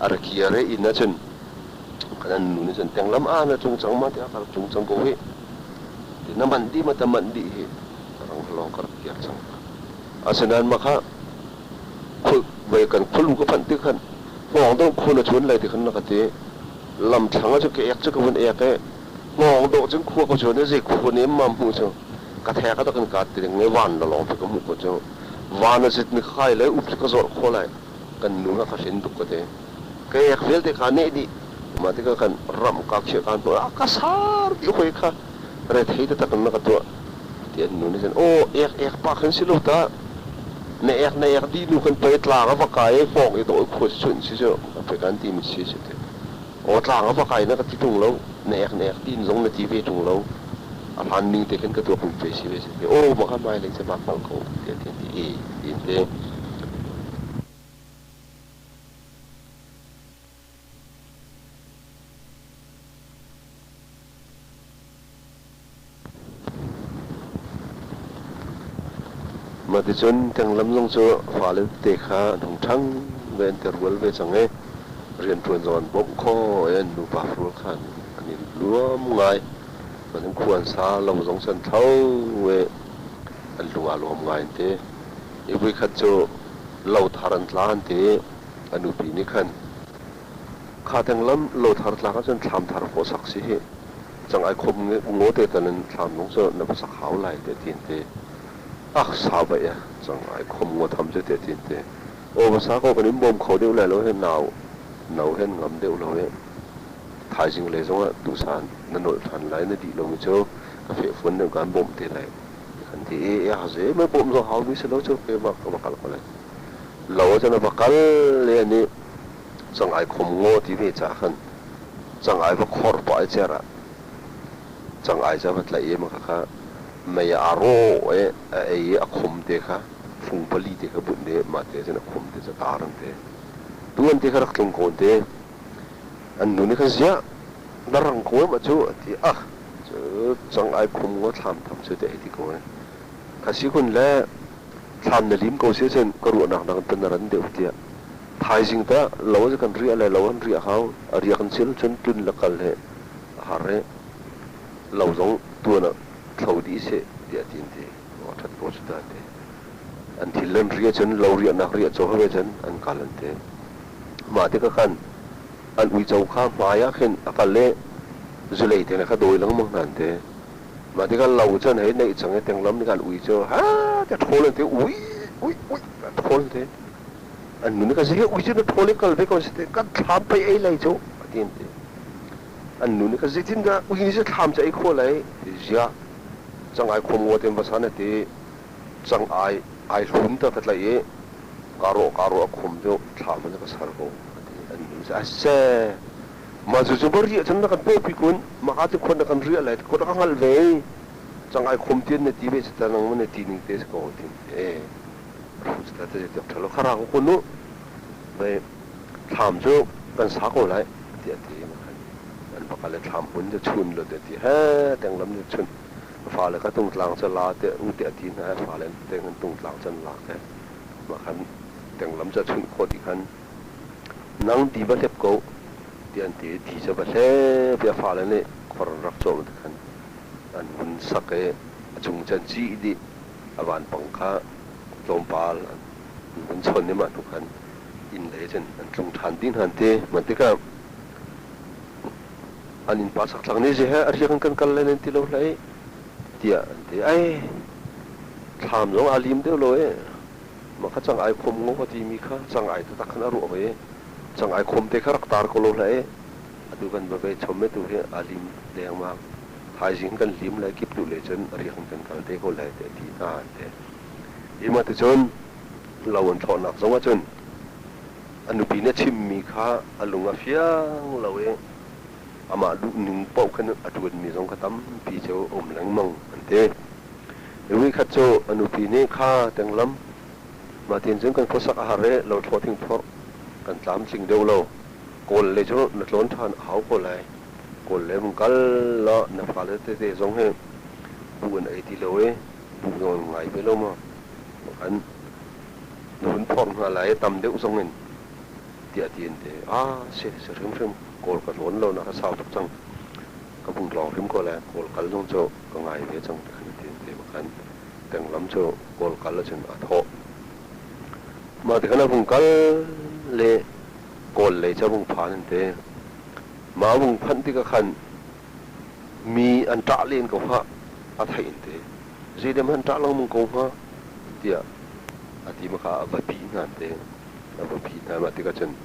A ra kir i inn ahcun kan nu nih cun tenglam ah na tlung cang ma tiah ka rak tlung cang ko hih. Ti na manh dih ma ta manh dih hi rang lawng ka rak kir cang. Asinain mah kha voi kan khulu ka phanh ti khan hngawng dawh khua na chuan lai ti khan na ka ti. Lam thlang ah cun ka ek cu ka vun ek i hngawng dawh cun khua ka chuan i zei khua nih ma hmuh cu. Ka thek a kan kat ti ding nge van la lawng ka hmuh ko cu. Van a zit mi khai le up ka zawr kho lai. Kan nu ka hrin tuk ka te. Ka ek vialte kha neh dih. Ma te ka kan ram ka khia kan to a ka sar ti hoi kha re thei ta tak na ka tuah. Ti an nu nih cun aw ek ek pa khan si lo ta. Na ek na ek di nu kan pe tlang a va kai i hmawng i dawh khua chun si cu pe kan ti mi si si te. Aw tlang a va kai na ka ti ṭung lo, na ek na ek tiin zong na ti ve ṭung lo. A hlan ning te khin ka tuak ning pe si ve si te. Aw maka mai lei che bak bang ko ti ti ti e ti te. Mah ticun tenglam zong cu fale tete kha an hung ṭhang ve, an ti rual ve cang i rianṭuan zong an bawmh khawh i an nupa rual kha an i nuam ngai. An khua an sa, lo zong cu an thlo i an lung aa lawm ngai an ti. I voikhat cu lo thar an tla an ti i a nupi nih khan kha tenglam lo thar tlak ahcun thlam thar fawh sak si hi Cangai khom ngaw te tan in thlam zong cu na va sak hau lai te tin te. Ah sau vaih e cangai khom ngaw tham cu te tin te. Aw va sa ko kan in bawm kho deuh lai lo he nau no hen ngam deuh lo he. Thaizing le zong ah tusan na nolh than lai na dih lomi cu ka feh fuan deuh kan bawmh te lai. Kan ti i ya ze mai bawm zong hau mi si lo cu ke ma ka va kal ko lai. Lo ah cun a va kal le ani cangai khom ngaw ti ve ca khan cangai va khor pah i cer ah cangai cu a va tlaih i mah kha mei ah aa rawh i a ei i a khum te kha fung pali te kha bunh i mah te cun a khum te cu tar an ti. Tu an ti kha rak tlung ko an ti. An nu nih khan ziah na rang ko ma cu a ti. Ah cu cangai khum ngaw thlam tham cu te hei ti ko ai. Kha si kun le thlam na lim ko si cun ka ruahnak nakin tan na ran deuh tiah Thaizing tah lo cu kan riah lai lo an riah hau. A riak an sil cun tlun le kal he a har i lo zong tuan ah thlo dih seh tiah ti an ti. A ṭhat ko cu ta an ti. An thil an riah cun lo riahnak riah caw he cun an kal an ti. Mah tikah khan an uico kha hmai ah khin a kal i zulei te kha dawi lengmang hna an ti. Mah tikah lo cun hei neih cang i tenglam nih khan ui cu ha tiah ṭhawl an ti ui ui ui ṭhawl an ti. An nu nih ka zei ui cu na thawl i kal ve ko si te kan thlam pei ei lai cu a ti an ti. An nu nih ka zeitindah ui nih cu thlam cu ei khawh lai ti ziah cangai khom ngawt in va san a ti cangai ai hlum ta ka tlaih i ka rawh ka rawh a khom cu thlam in ka sar ko a ti. An nu nih a se mah cu cu va riah cun na kan pawpi kun maka cu khon na kan riah lai khon na ka hngalh ve cangai khom tian na ti ve si ta nang na ti ning te si ko ti e Kharang kun u thlam cu kan sa ko lai tiah a ti. An va kal i thlam hmun cu chun lo tiah a ti. He tenglam cu chun fale kha tungtlang cu la tiah u tiah a ti hna. Fale teng in tungtlang cu an lak i mah khan tenglam cu a chunh khawh dih khan nang di va hlep ko tiah an ti i di cu va hlep i a fale nih khor an rak cawm ti khan an vun sak i a cung cu an cih dih. A vanpang kha tlawmpal an vun chawn i mah hnu khan inn lei cun an tlung ṭhan dih hna an ti. Mah tikah an innpa chakthlang nih zei he a riak in kan kal lai nan ti lo hlei tiah an ti. Ai thlam zong aa lim deuh lo i mah kha cangai khom ngaw a timi kha cangai taktak khan a ruah i cangai khom te kha rak tar ko lo hlei atu kan va ve chom i tu hi aa lim dengmang. Thaizing kan lim lai kip duh le cun riak in kan kal te ko lai tiah a ti hna an ti. Hi mah ticun lo an thlawhnak zong ahcun a nupi nih a chimmi kha a lung a fiang lo i amah duhning paoh khan a ṭuanmi zong kha tampi cu a um lengmang an ti. Voikhat cu a nupi nih kha tenglam mah tin cun kan khuasak a har i lo thlawh thingphorh kan tlamtling deuh lo. Kawl lei cu na tlawn ṭhan a hau ko lai. Kawl le vung kal law na fale tete zong hi buh an ei ti lo i buh zong an ngai ve lo maw? An na hun phorh hna lai i tam deuh zong in tiah ti an ti. Ah si si hrimhrim Kawl ka tlawn lo nak a sau tuk cang. Ka vung tlawng hrim ko lai. Kawl kal zong cu ka ngai ve cang ti khan ti an ti. Khan tenglam cu Kawl kal ahcun aa thawh. Mah ti khan a vung kal le Kawl lei cu a vung phan an ti. Mah vung phanh tikah khan mi an ṭah len ko kha a theih an ti. Zeidem han ṭah lengmang ko hnga tiah a ti ma kha a va bih hna te. A va bih hna. Mah tikah cun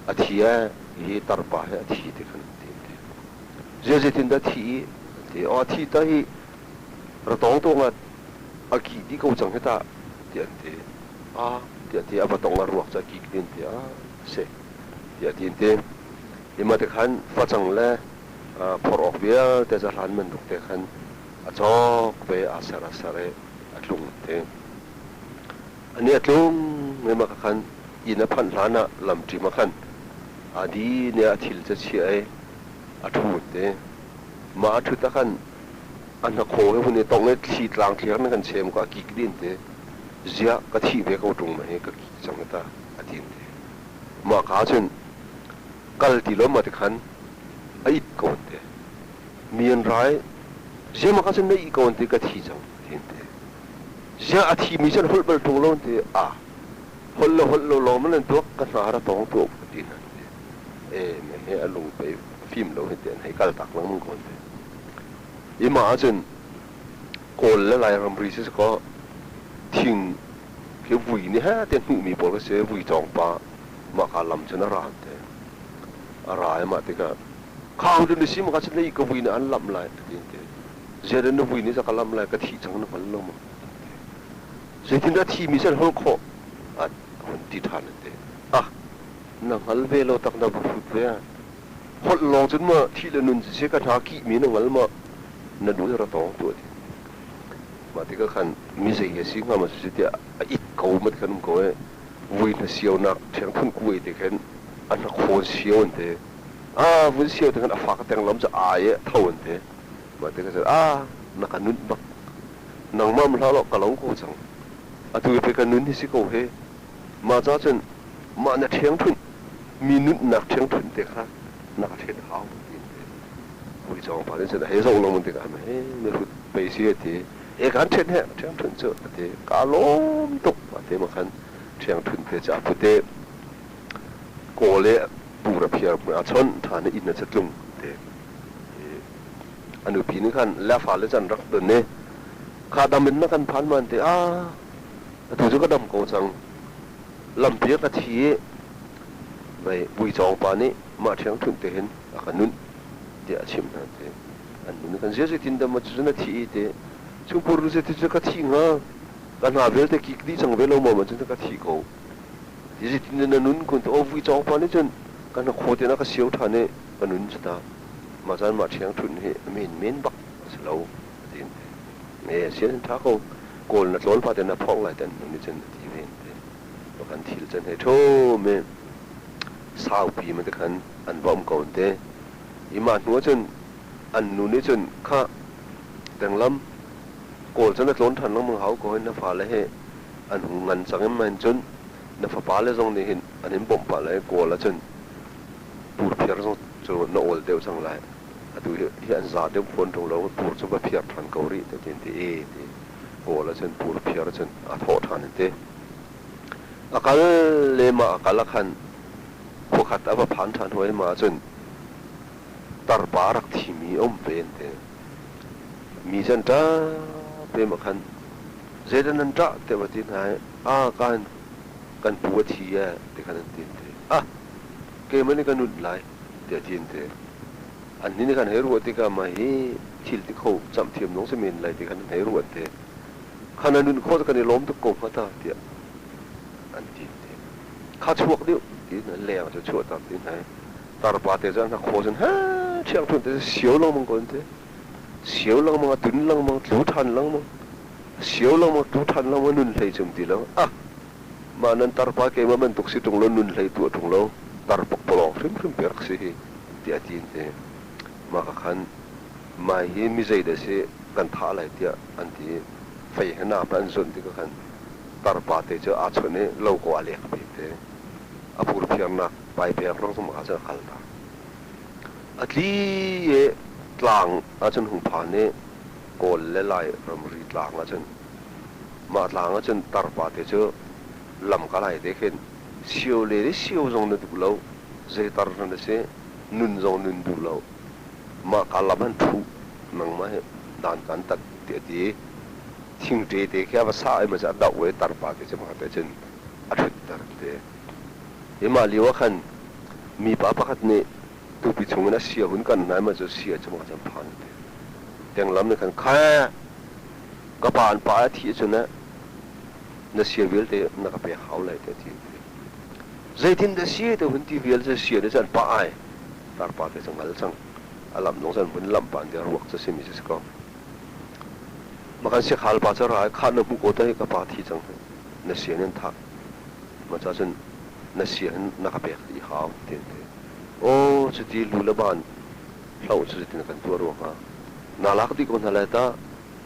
a thi ee, hi tarpa hi a thi ti khan an ti an ti. Ziah zeitin dah thi i an ti. Aw a thi ta hi ratawng tawng ah a kih dih ko cang hi tah tiah an ti. Ah tiah ti a va tong a ruak cu a kik dih an ti. Ah si tiah ti an ti. Hi mah tikhan facang le phorh awk vialte cu a hlan bantuk te khan a cawk ve aa ser a ser i a tlung an ti. Ani a tlung i mah khan inn a phanh hlan ah lamṭim ah khan aa din i a thil cu a chiah i a ṭhu an ti. Mah a ṭhut ah khan a hnakhaw he hun i tongh i thli tlang thliar in kan chem ko a kik dih an ti. Ziah ka thih ve ko ṭung ma hi ka kik cang hi ta a ti an ti. Mah ka cun kal ti lo ma ti khan a it ko an ti. Mi an ra i ziah mah ka cun na ih ko an ti ka thi cang a ti an ti. Ziah a thimi cu an holh bal ṭung lo an ti. Ah holh le holh lo lawng man an tuak ka hna ra tawng tuah ka ti hna an ti. E me he a lung pei fim lo hi ti an hei kal tak lengmang ko an ti. I mah ahcun Kawl le Lai ramri si kaw thing khi vui nih he te hnuhmi pawl khi si vui cawng pa mah ka lam cun a ra an ti. A ra i mah tikah khang cu na si ma ka cun na ka vui nih an lamh lai a ti an ti. Zeidah na vui nih ka lamh lai ka thih cang na hngal lo maw? An ti. Zeitindah thimi cu an holh khawh? A hun ti ṭhan an ti. Ah, na hngal ve lo tak na va hrut ve. Holh lawng cun maw thih le nun si ka hna kihmi na hngal maw? Na duh ra tawng tuah ti. Mah tikah khan mi zei he si hnga ma si tiah a it ko ma ti khan um ko e. Vui hna sionak ṭhiangphun kuai te khin a hnakhawn sio an ti. Ah, vun sio te khan a fak a teng lam cu ai e tho an ti. Mah tikah cun ah na ka nunh bak. Nangmah ma hlah law ka lo ko cang. Atu i pei ka nun hi si ko hi. Mah ca cun mah na ṭhiangṭhunh mi nunnak ṭhiangṭhunh te kha na ka ṭhen hau ti an ti. Uico pa nih cun a hei zoh lengmang tikah he mihrut pei si a ti. E kan ṭhen he ṭhiangṭhunh cu a ti. Kaa lawm tuk a ti ma khan ṭhiangṭhunh te cu a put i kawl i pur a phiar a chawnh ṭhan i inn a tlung ti. A nupi nih khan le a fale cu an rak don i kha dam in na kan phan ma an ti. Ah atu cu ka dam ko cang. Lampi ah ka thi i vei uicawng pa nih mah ṭhiangṭhunh te hin a ka nunh tiah a chimh hna ti. An nun kan zia zeitin dah maw cucu na thih i ti. Chungpur nu zeiti cu ka thih hnga? Ka hna vialte kik dih cang ve lo maw man cun ka thi ko. Ti zeitin dah na nun kun ti aw uicawng pa nih cun ka hnakhaw te na ka sio ṭhan i ka nun cu ta. Mah caan mah ṭhiangṭhunh hi a menmen bak a si lo a ti an ti. E sian hin ṭha ko. Kawl na tlawn fate na phorh lai tan nu nih cun a ti ve an ti. Kan thil can hei ṭhum i saupi ma ti khan an va um ko an ti. I mah hnu ahcun an nu nih cun khah tenglam Kawl cu na tlawn ṭhan lengmang hau ko hin na fale hi an hung ngan cang in mahin cun na fapa le zong nih hin an in bawmh pah lai Kawl ahcun purphiar zong cu na awl deuh cang lai. Atu hi an za deuh fawn ṭung lo pur cu va phiar ṭhan ko rih ti an ti i ti Kawl ahcun pur phiar cun aa thawh ṭhan an ti. A kal le mah a kal ah khan khuakhat a va phan ṭhan hawi mah ahcun tarpa rak thimi a um ve an ti. Mi cu an ṭap ve mah khan zeidah nan ṭah tiah va ti hna i ah kan kan pu a thi ee ti khan an ti an ti. Ah keimah nih ka nunh lai tiah a ti an ti. Annih nih khan hei ruah tikah mah hi thil ti kho camh thiam zong si men lai ti khan an hei ruah te. Kha na nun khawh cu kan i lawm tuk ko hnga ta tiah an ti te. Kha chuak deuh ti na leng cu chuah tak ti hna. Tarpa te cu an khaw cun ha ṭhiang ṭhun te sio lengmang ko an ti. Sio lengmang a tun lengmang tlu ṭhan lengmang. Sio lengmang tlu ṭhan lengmang nun hlei cum ti lo. Ah mah nan tarpa keimah bantuk si ṭung lo nun hlei tuah ṭung lo tar pokpalawng hrimhrim pe rak si hi tiah a ti an ti. Mah ka khan mai hi mi zei dah si kan thah lai tiah an ti i fei he nam he an zuanh tikah khan tarpa te cu aa chawnh i lo ko aa lek ve te. A purphiarnak paipeng rang zong ah cun a kal ta. A tli i tlang ahcun hung phan i Kawl le Lai ramri tlang ahcun mah tlang ahcun tarpa te cu lam ka lai te khin sio le le sio zong na duh lo zei tar hmanh a si nun zong nun duh lo mah ka lam han ṭhu nangmah hi dan kan tat tiah a ti. Thingṭe te khi a va sah i maw a doh i tarpa te cu hmate cun a ṭhutter te. Hi mah lio ah khan mipa pakhat nih tupi chungin a sia hun kan hna i maw cu sia cu mah cun phan te. Tenglam nih khan kha ka pa an pa a thih cun na sia vialte na ka pek hau lai te ti. Zeitin dah si te hun ti vial cu sia nih cun pa ai tarpa te cu ngal cang. A lamh zong cun vun lamh pa an ruak cu simi cu si ko. Ma kan siakhal pa cu ra kha na hmuh ko te ka pa thi cang na sia nan thah ma cha cun na sia hin na ka pek dih hau ti an ti. Aw cuti lu le ban hloh cu zeitin kan tuah rua hnga na lak dih ko hna lai ta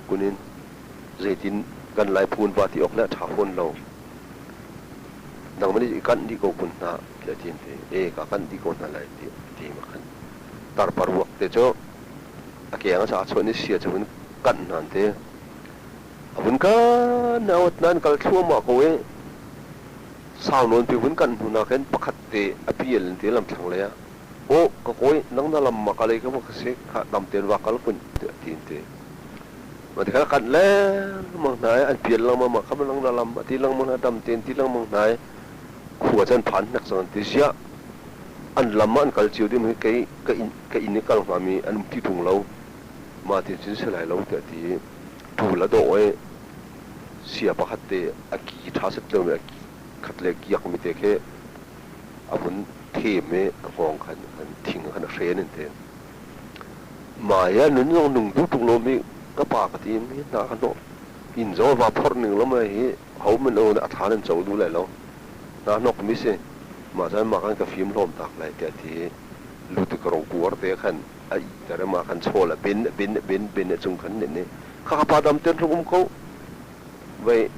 kunin zeitin kan lai phun va ti awk le a ṭha fawn lo nangmah nih i kanh dih ko kun hna tiah ti an ti. E ka kanh dih ko hna lai ti ti ma khan tarpa ruak te cu a keng a ca chuah ni sia cu vun kanh hna an ti. A vun kan awt nan kal thluahmah ko i sau nawn pi vun kanh hnu nakin pakhat te a pial in ti lamthlang lei ah aw ka kawi nang na lam ma kalei ka ma ka si kha dam ten wa kal kun tiah ti in ti. Ma ti kha kanh lengmang hna i an pial lengmang ma kha nang na lam a ti lengmang hna dam ten ti lengmang hna i khua cu an phan hnek cang an ti ziah an lam ah an kal cio ding hi kei ka inn ka inn i kal hngami an um ti ṭung lo mah tin cun si lai lo tiah ti i ṭul a dawh i sia pakhat te a ki ṭha set lomi a ki khat le kiakmi te khi a vun them i a hngawng khan khan thing khan a hren in te mah hi a nun zong nung duh tuk lomi ka pa ka ti mi hna ka hnawh inn zong va phorh ning lo mai hi hohmanh a thla nan co duh lai lo hna hnok mi si mah caan mah kan ka fim hlawm tak lai tiah ti luti ka rong kuar te khan a iter i mah khan chawl a bin a bin a bin bin a cung khan nin i kha ka pa dam ten rung um ko vei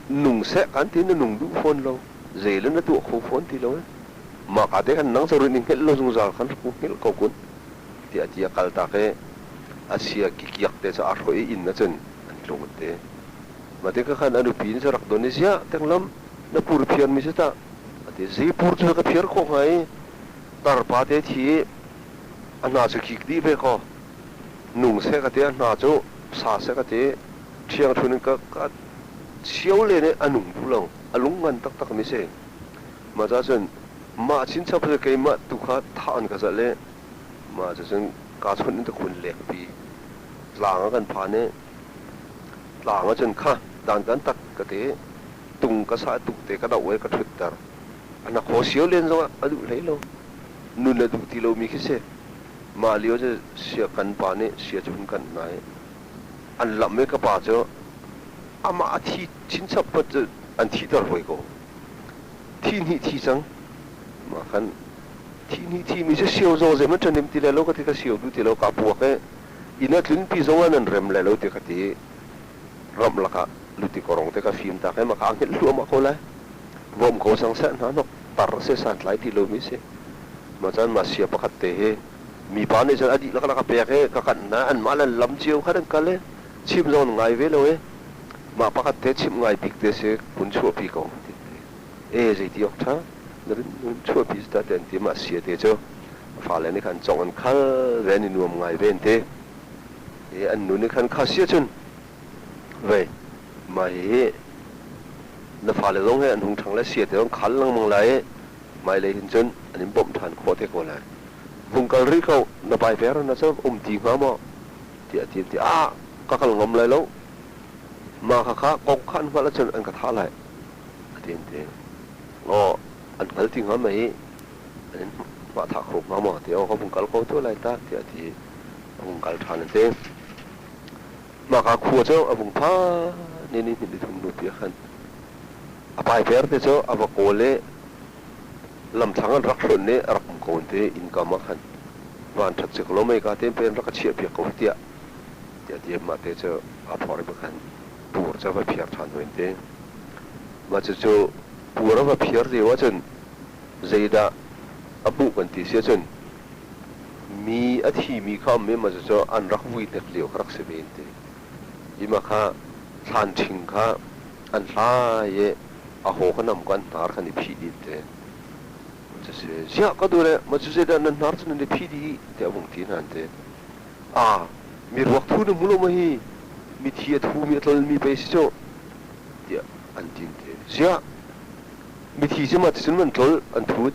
nung seh kan ti na nung duh fawn lo zei le na tuah kho fawn ti lo mah ka te khan nang cu rin i hngilh lo zungzal khan rak hngilh ko kun tiah ti a kal tak i a sia kikiak te cu a hrawh i inn ah cun an tlung an ti Mah tikah khan a nupi nih rak don i ziah tenglam na pur phiarmi cu tah a ti. Zipur cu ka phiar khawh hnga i tarpa te thi i a hna cu kik dih ve kaw nung seh ka ti a hna cu sa seh ka ti ṭhiangṭhun in ka ka sio len i a nung duh lo a lung ngan taktak mi si. Mah caah cun mah chinchap cu keimah tu kha thah an ka zalh i mah cucun kaa chawnh in ka khun lekpi tlang ah kan phan i Tlang ahcun kha dan kan tak ka ti. Tung ka sah tuk te ka doh i ka ṭhutter. A hnakhaw sio len zongah a duh hlei lo. Nun a duh ti lomi khi si. Mah lio cu sia kan pa nih sia cu hun kanh hna i an lamh i ka pa cu amah a thi chinchap hmanh cu an thihter hawi ko. Thi hnih thi cang. Mah khan thi hnih thimi cu sio zaw zeihmanh ṭhanim ti lai lo ka ti ka sio duh ti lo kaa puak i Inn a tlunpi zong ah nan rem lai lo ti ka ti. Ramh lakah luti korong te ka fim tak i maka hngilh hluahmah ko lai. Vom ko sang seh hna hnok tar se santlai ti lomi si. Mah caan mah sia pakhat te hi mipa nih cun a dihlak lak a pek i ka kanh hna anmah le lam cio khan an kal i chim zong an ngai ve lo i mah pakhat te chimh ngai bik te si kun chuahpi ko ti e zeiti awk ṭha na run chuahpi ta te an ti mah sia te cu fale nih khan cong an khal ve an i nuam ngai ve an ti. I an nu nih khan kha si ahcun vei mah hihi na fale zong he an hung ṭhang le sia te zong khal lengmang lai i hmailei hin cun an in bawmh ṭhan khawh te ko lai. Vung kal rih ko na paiper na cu um ti hnga maw tiah a ti an ti. Ah ka kal ngam lai lo mah kha kha kong kha an hngalh ahcun an ka thah lai a ti an ti. Aw an hngal ti hnga mei an in hmahthah kho hnga maw ti aw ka vung kal ko tuah lai ta tiah a ti i a vung kal ṭhan an ti. Mahka khua cu a vung phan i ni hnih ni thum hnu pi ah khan a paiper te cu a va kawl i lamthlang an rak hlonh i a rak um ko an ti innkam ah khan van ṭhat si ko lo mei ka te in rak ka chiah piak ko tiah tiah ti mah te cu aa phor i khan pur cu a va phiar ṭhan hoi an ti. Mah cucu pur a va phiar lio ahcun zeidah a hmuh kan ti si ahcun mi a thimi kha um i mah cucu an rak vui hnek lio kha rak si ve an ti. Hi mah kha thlan ṭhing kha an hlai i a haw kha nam kha an hnar khan i phih dih an ti. Cusi ziah ka duh le mah cu zeidah nan hnar cu nan i phih dih tiah a vung ti hna an ti. Aa mi ruak thu na hmu lo maw hi? Mithi a thumi a tlolmi pei si cu tiah an tin te. Ziah mithi cu mah ticun an tlol an thut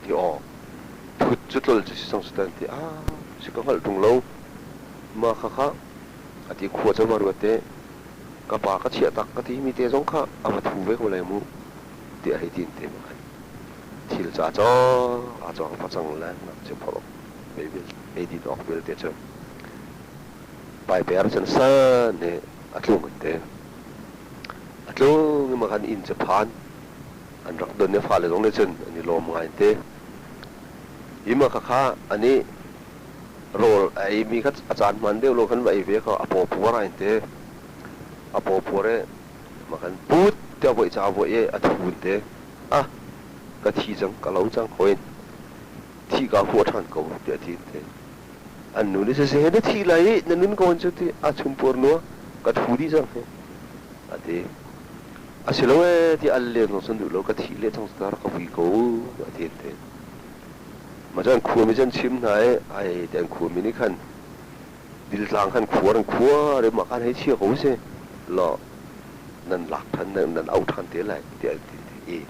ti aw thut cu tlol cu si cang si tan ti ah si ka hngalh ṭung lo ma kha kha a ti khua cu va ruat te ka pa ka chiah tak ka ti mi te zong kha a va thu ve ko lai mu tiah hei tin te ma khan thil ca cawng a cawng facang le ngakchia phorh ei din awk vialte cu paiper cun san he a tlung an ti. A tlung i khan inn cu phan an rak don i fale zong nih cun an i lawm ngai an ti. Hi ma khakha ani rawl a eimi kha a caan hman deuh lo khan va ei ve kha a paw puar ai an ti. A paw puar i ma khan put tiah voih ca voih i a thu an ti. Ah ka thi cang ka lo cang hawi thih kaa huah ṭhan ko tiah a ti an ti. An nu nih siseh na thi lai i na nun ko cu ti a chumpuar nua ka thu dih cang hi a ti. A si lo ee ti al len zong sun duh lo ka thih le cang tar ka vui ko a ti an ti. Mah cu an khuami cu an chim hna i ai ti an khuami nih khan diltlang khan khuar an khuar i mah khan hei chia ko si law nan lak ṭhan nan auh ṭhan te lai tiah an ti i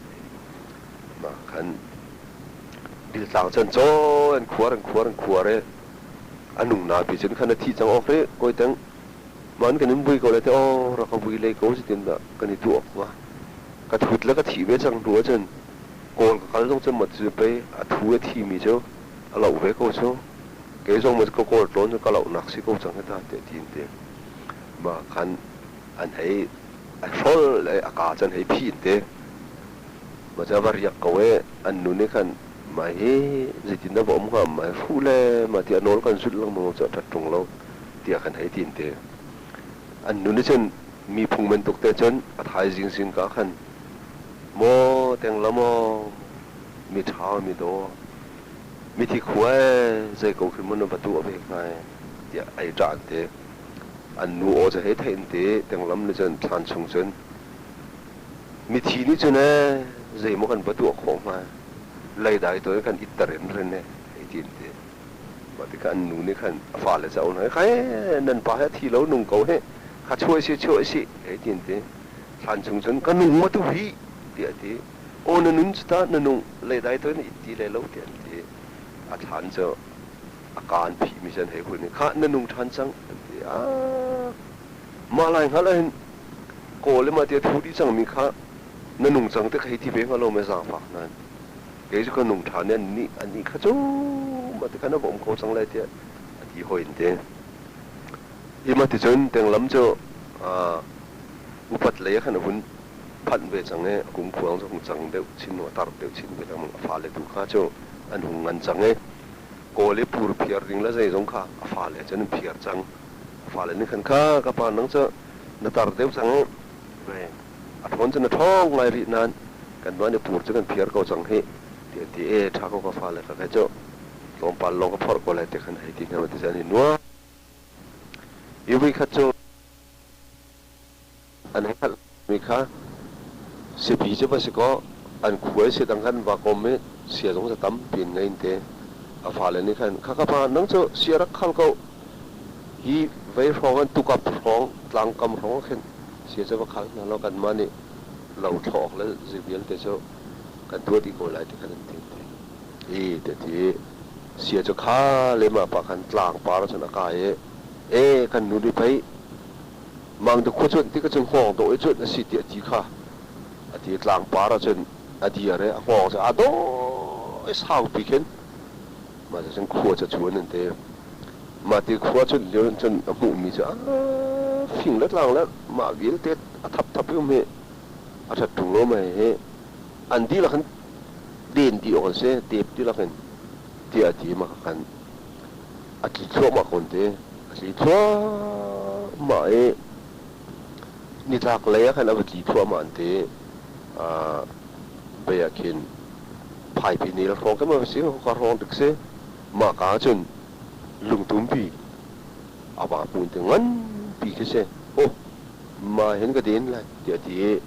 mah khan Diltlang cun caw an khuar an khuar an khuar i a nung napi cun khan a thih cang awk ri kawi teng man kan in vui ko lai te aw rak ka vui lei ko cutin dah kan i tuah awk hnga ka thut le ka thih ve cang hnu ahcun kawl ka kal zong cun mat cu pei a thu a thi mi cu a loh ve ko cu kei zong ma ka kawl tlawn cu ka lohnak si ko cang hi ta tiah ti in ti ma khan an hei a hrol le a ka cun hei phi in ti Mah cu a va riak ko i an nu nih khan mah hi zeitindah va um hnga mah hi hruh le mah ti a nawl kan zulh lengmang cu a ṭhat ṭung lo tiah khan hei ti an ti. An nu nih cun mi phung bantuk te cun a thaizing zingka khan maw tengla maw mi ṭha mi daw mithi khua ee zei ko khi maw na va tuah ve hnga ee tiah ei ṭah an ti. An nu aw cu hei theih an ti tenglam nih cun thlan chung cun Mithi nih cun ee zeimaw kan va tuah khawh hnga leidai tawn kan itter in rin e hei ti an ti. Mah tikah an nu nih khan a fale cu a auh hna i khai nan pa hi a thi lo nung ko hih kha chuah si chuah si hei ti an ti. Thlan chung cun ka nung maw tu hi tiah a ti. Aw na nun cu ta na nung leidai tawn na it ti lai lo tiah an ti. A thlan cu a kaan phihmi cu an hei hun i khah na nung ṭhan cang an ti. Ah mah lai hngalh ahhin Kawl i mah ti a thu dih cangmi kha na nung cang ti ka hei ti ve hnga lo mei zaangfak nain kei cu ka nung ṭhan i annih annih kha cu mah ti khan a va um ko cang lai tiah a ti hoi in ti. Hi mah ti cun tenglam cu upat lei ah khan a hun phanh ve cang i a kumkhuang cu hung cang deuh chin a tar deuh chin ve lengmang a fale tu kha cu an hung ngan cang i Kawl i pur phiar ding le zeizong kha a fale cun an phiar cang. A fale nih khan kha ka pa nang cu na tar deuh cang i a ṭhawn cu na ṭhawng ngai rih nain kanmah nih pur cu kan phiar ko cang hih ti an ti e ṭha ko ka fale ka kei cu tlawmpal lawng ka phorh ko lai ti khan hei ti hna ti an i nuam. Hi voikhat cu An hei hngalhmi kha siapi cu va si kaw an khua i sia dang khan va kawm i sia zong cu tampi in ngei an ti. A fale nih khan, Kha ka pa, nang cu sia rak khal ko. Hi vei hrawng an tukap hrawng, tlangkam hrawng ah khin sia cu va khal hna law kanmah nih lo thlawh awk le zei vialte cu kan tuah dih ko lai ti khan an ti. Hi ti ti sia cu kha le mah pa khan tlang par cun a kai i, e kan nu nih pei Mangda khua cuanh tik ahcun hngawng dawh i cuanh a si tiah a ti kha a ti i tlangpar ahcun a dir i a hngawng cu aa dawh i saupi khin mah cu cun khua cu a cuan an ti. Mah ti khua cuanh lio in cun a hmuhmi cu aa fing le tlang le mah vialte a thapthap i um hi a ṭhat ṭung lo mei hi an dihlak in den dih awk an si tep dihlak in tiah a ti i mah kha khan a tli thluahmah ko an ti. A tli thluahmah i nitlak lei ah khan a va tli thluahmah an ti. Bei ah khin phaipi nel hrawng khi ma si ka hrawng dik si. Mah ka ah cun lungtumpi a va hmun te nganpi khi si. Oh, mah hin ka den lai tiah a ti i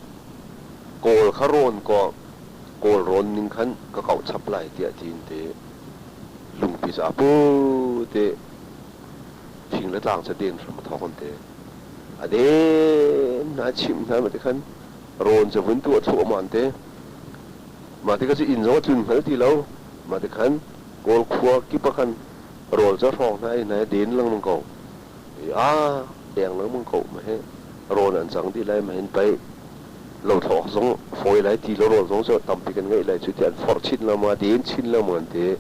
Kawl kha rawn kaw Kawl rawn ning khan ka kauh chap lai tiah a ti in ti. Lungpi cu aa put i thing le tlang cu den hram a thawk an ti. A den hna chimh hna ma ti khan rawn cu vun tuah thluahmah an ti. Mah tikah cu inn zong a tlun hngal ti lo. Mah ti khan Kawl khua kip ah khan rawl cu a hrawng hna i hna i den lengmang ko. I a deng lengmang ko ma hi rawn an cang dih lai ma hin pei lothlawk zong fawi lai ti lo rawl zong cu tampi kan ngeih lai cu ti an forh chin lengmang a den chin lengmang an ti.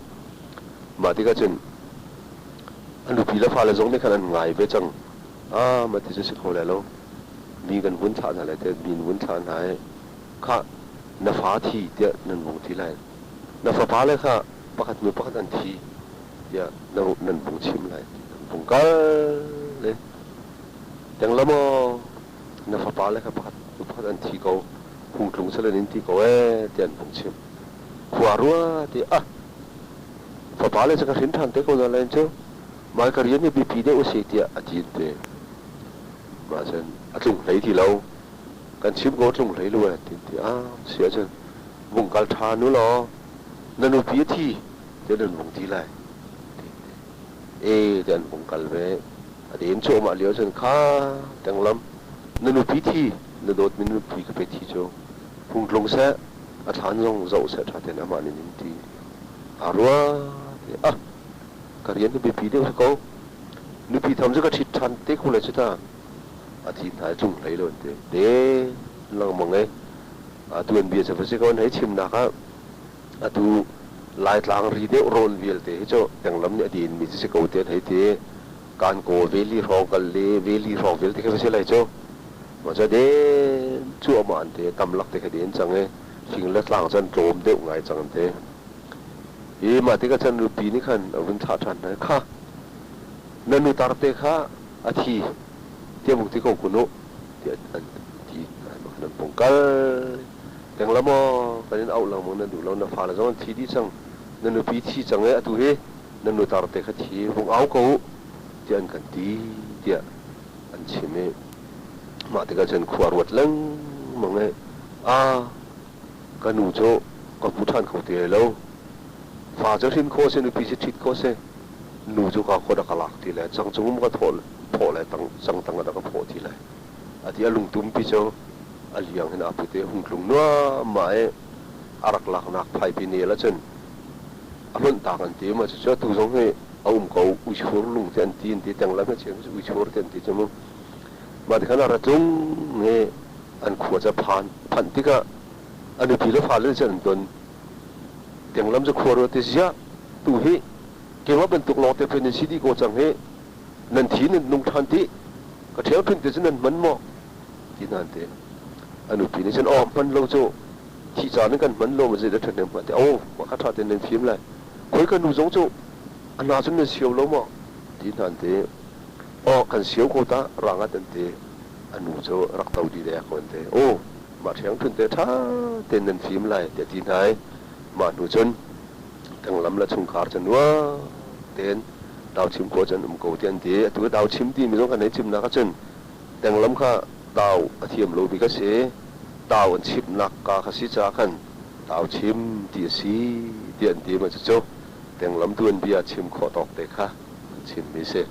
Mah tikah cun a nupi le fale zong nih khan an ngai ve cang. Ah mah ti cu si kho lai lo. Mi kan vun thlah hna lai te mi vun thlah hna i khah na fa thi tiah nan vung ti lai. Na fapa le kha pakhat hnu pakhat an thi tiah nan vung chim lai. Nan vung kal le tenglam aw na fapa le kha pakhat hnu pakhat an thi ko hung tlung salen in ti ko ee tiah an vung chim. Khua rua ti ah fapa le cu ka hrin ṭhan te ko na lai cu mai ka rian hi biapi deuh a si tiah a ti te. Mah cun a tlung hlei ti lo. Kan chim ko tlung hlei lo eh ti ti ah si ahcun vung kal ṭhan u law na nupi a thi tiah nan vung ti lai. E tiah an vung kal ve. A den cuahmah lio cun kha tenglam na nupi thi na dawtmi na nupi ka pe thi cu hung tlung seh a thlan zong zoh seh ṭha tein amah nih nin ti aa rua ti ah ka rian hi biapi deuh si ko nupi tham cu ka ṭhit ṭhan te ko lai cu ta a thi hna i tlung hlei lo an ti te lengmang e tuanbia cu va si ko an hei chimnak ah atu Laitlang ri deuh rawn vialte hi cu tenglam nih a din mi cu si ko te an hei ti kan kaw veli hrawng kal le veli hrawng vialte khi va si lai cu mah cu den cuahmah an ti tam lak te kha den cang i fing le tlang cu an tlawm deuh ngai cang an ti hi mah tikah cun nupi nih khan a vun thlah ṭhan hna kha na nutar te kha a thi tiah vung ti ko kun u tiah an ti nan pung kal tenglam maw kan in auh lengmang nan duh lo na fale zong an thi dih cang na nupi thi cang e atu hi na nutar te kha thi vung au ko u tiah an kan ti tiah an chim i mah tikah cun khua ruat lengmang i a ka nu cu ka hmu ṭhan kho ti lai lo fa cu hrin khawh si nupi si ṭhit khawh si nu cu ka khua dah ka lak ti le cang cung ka thawh thawh le tang cang tang ah ka phawh ti le ati a lungtum pi cu a liang hin aa put i hung tlung nuammah i a rak laknak phaipi nel ahcun a hlonh tak an ti ma cucu atu zong hi a um ko uichur lung te an ti an ti tenglam he chiang uichur te an ti cu mu mah ti khan a ra tlung i an khua ca phan phanh tikah a nupi le fale cun an ton tenglam cu khua ruat i ziah tu hi keimah bantuk lawngte pei nan si dih ko cang hi nan thi nan nung ṭhan ti ka ṭhiangṭhunh te cu nan hman maw ti hna an ti a nupi nih cun aw hman lo cu thi caan in kan hman lo ma zei dah ṭhahnem hnga ti aw mah kha ṭha tein nan fim lai khoi ka nu zong cu a hna cun nan sio lo maw ti hna an ti aw kan sio ko ta rang ah an ti a nu cu rak to dih dek ko an ti aw mah ṭhiangṭhunh te ṭha tein nan fim lai tiah ti hna i mah hnu cun tenglam le chungkhar cu nuam tein tauchim khawh cu an um ko ti an ti. Atu tauchim timi zong kan hei chimnak ahcun tenglam kha tau a thiam lomi ka si. Tau an chimnak ka kha si caah khan tauchim ti a si ti an ti ma cucu tenglam tuanbia chim khawh tawk te kha an chimmi si.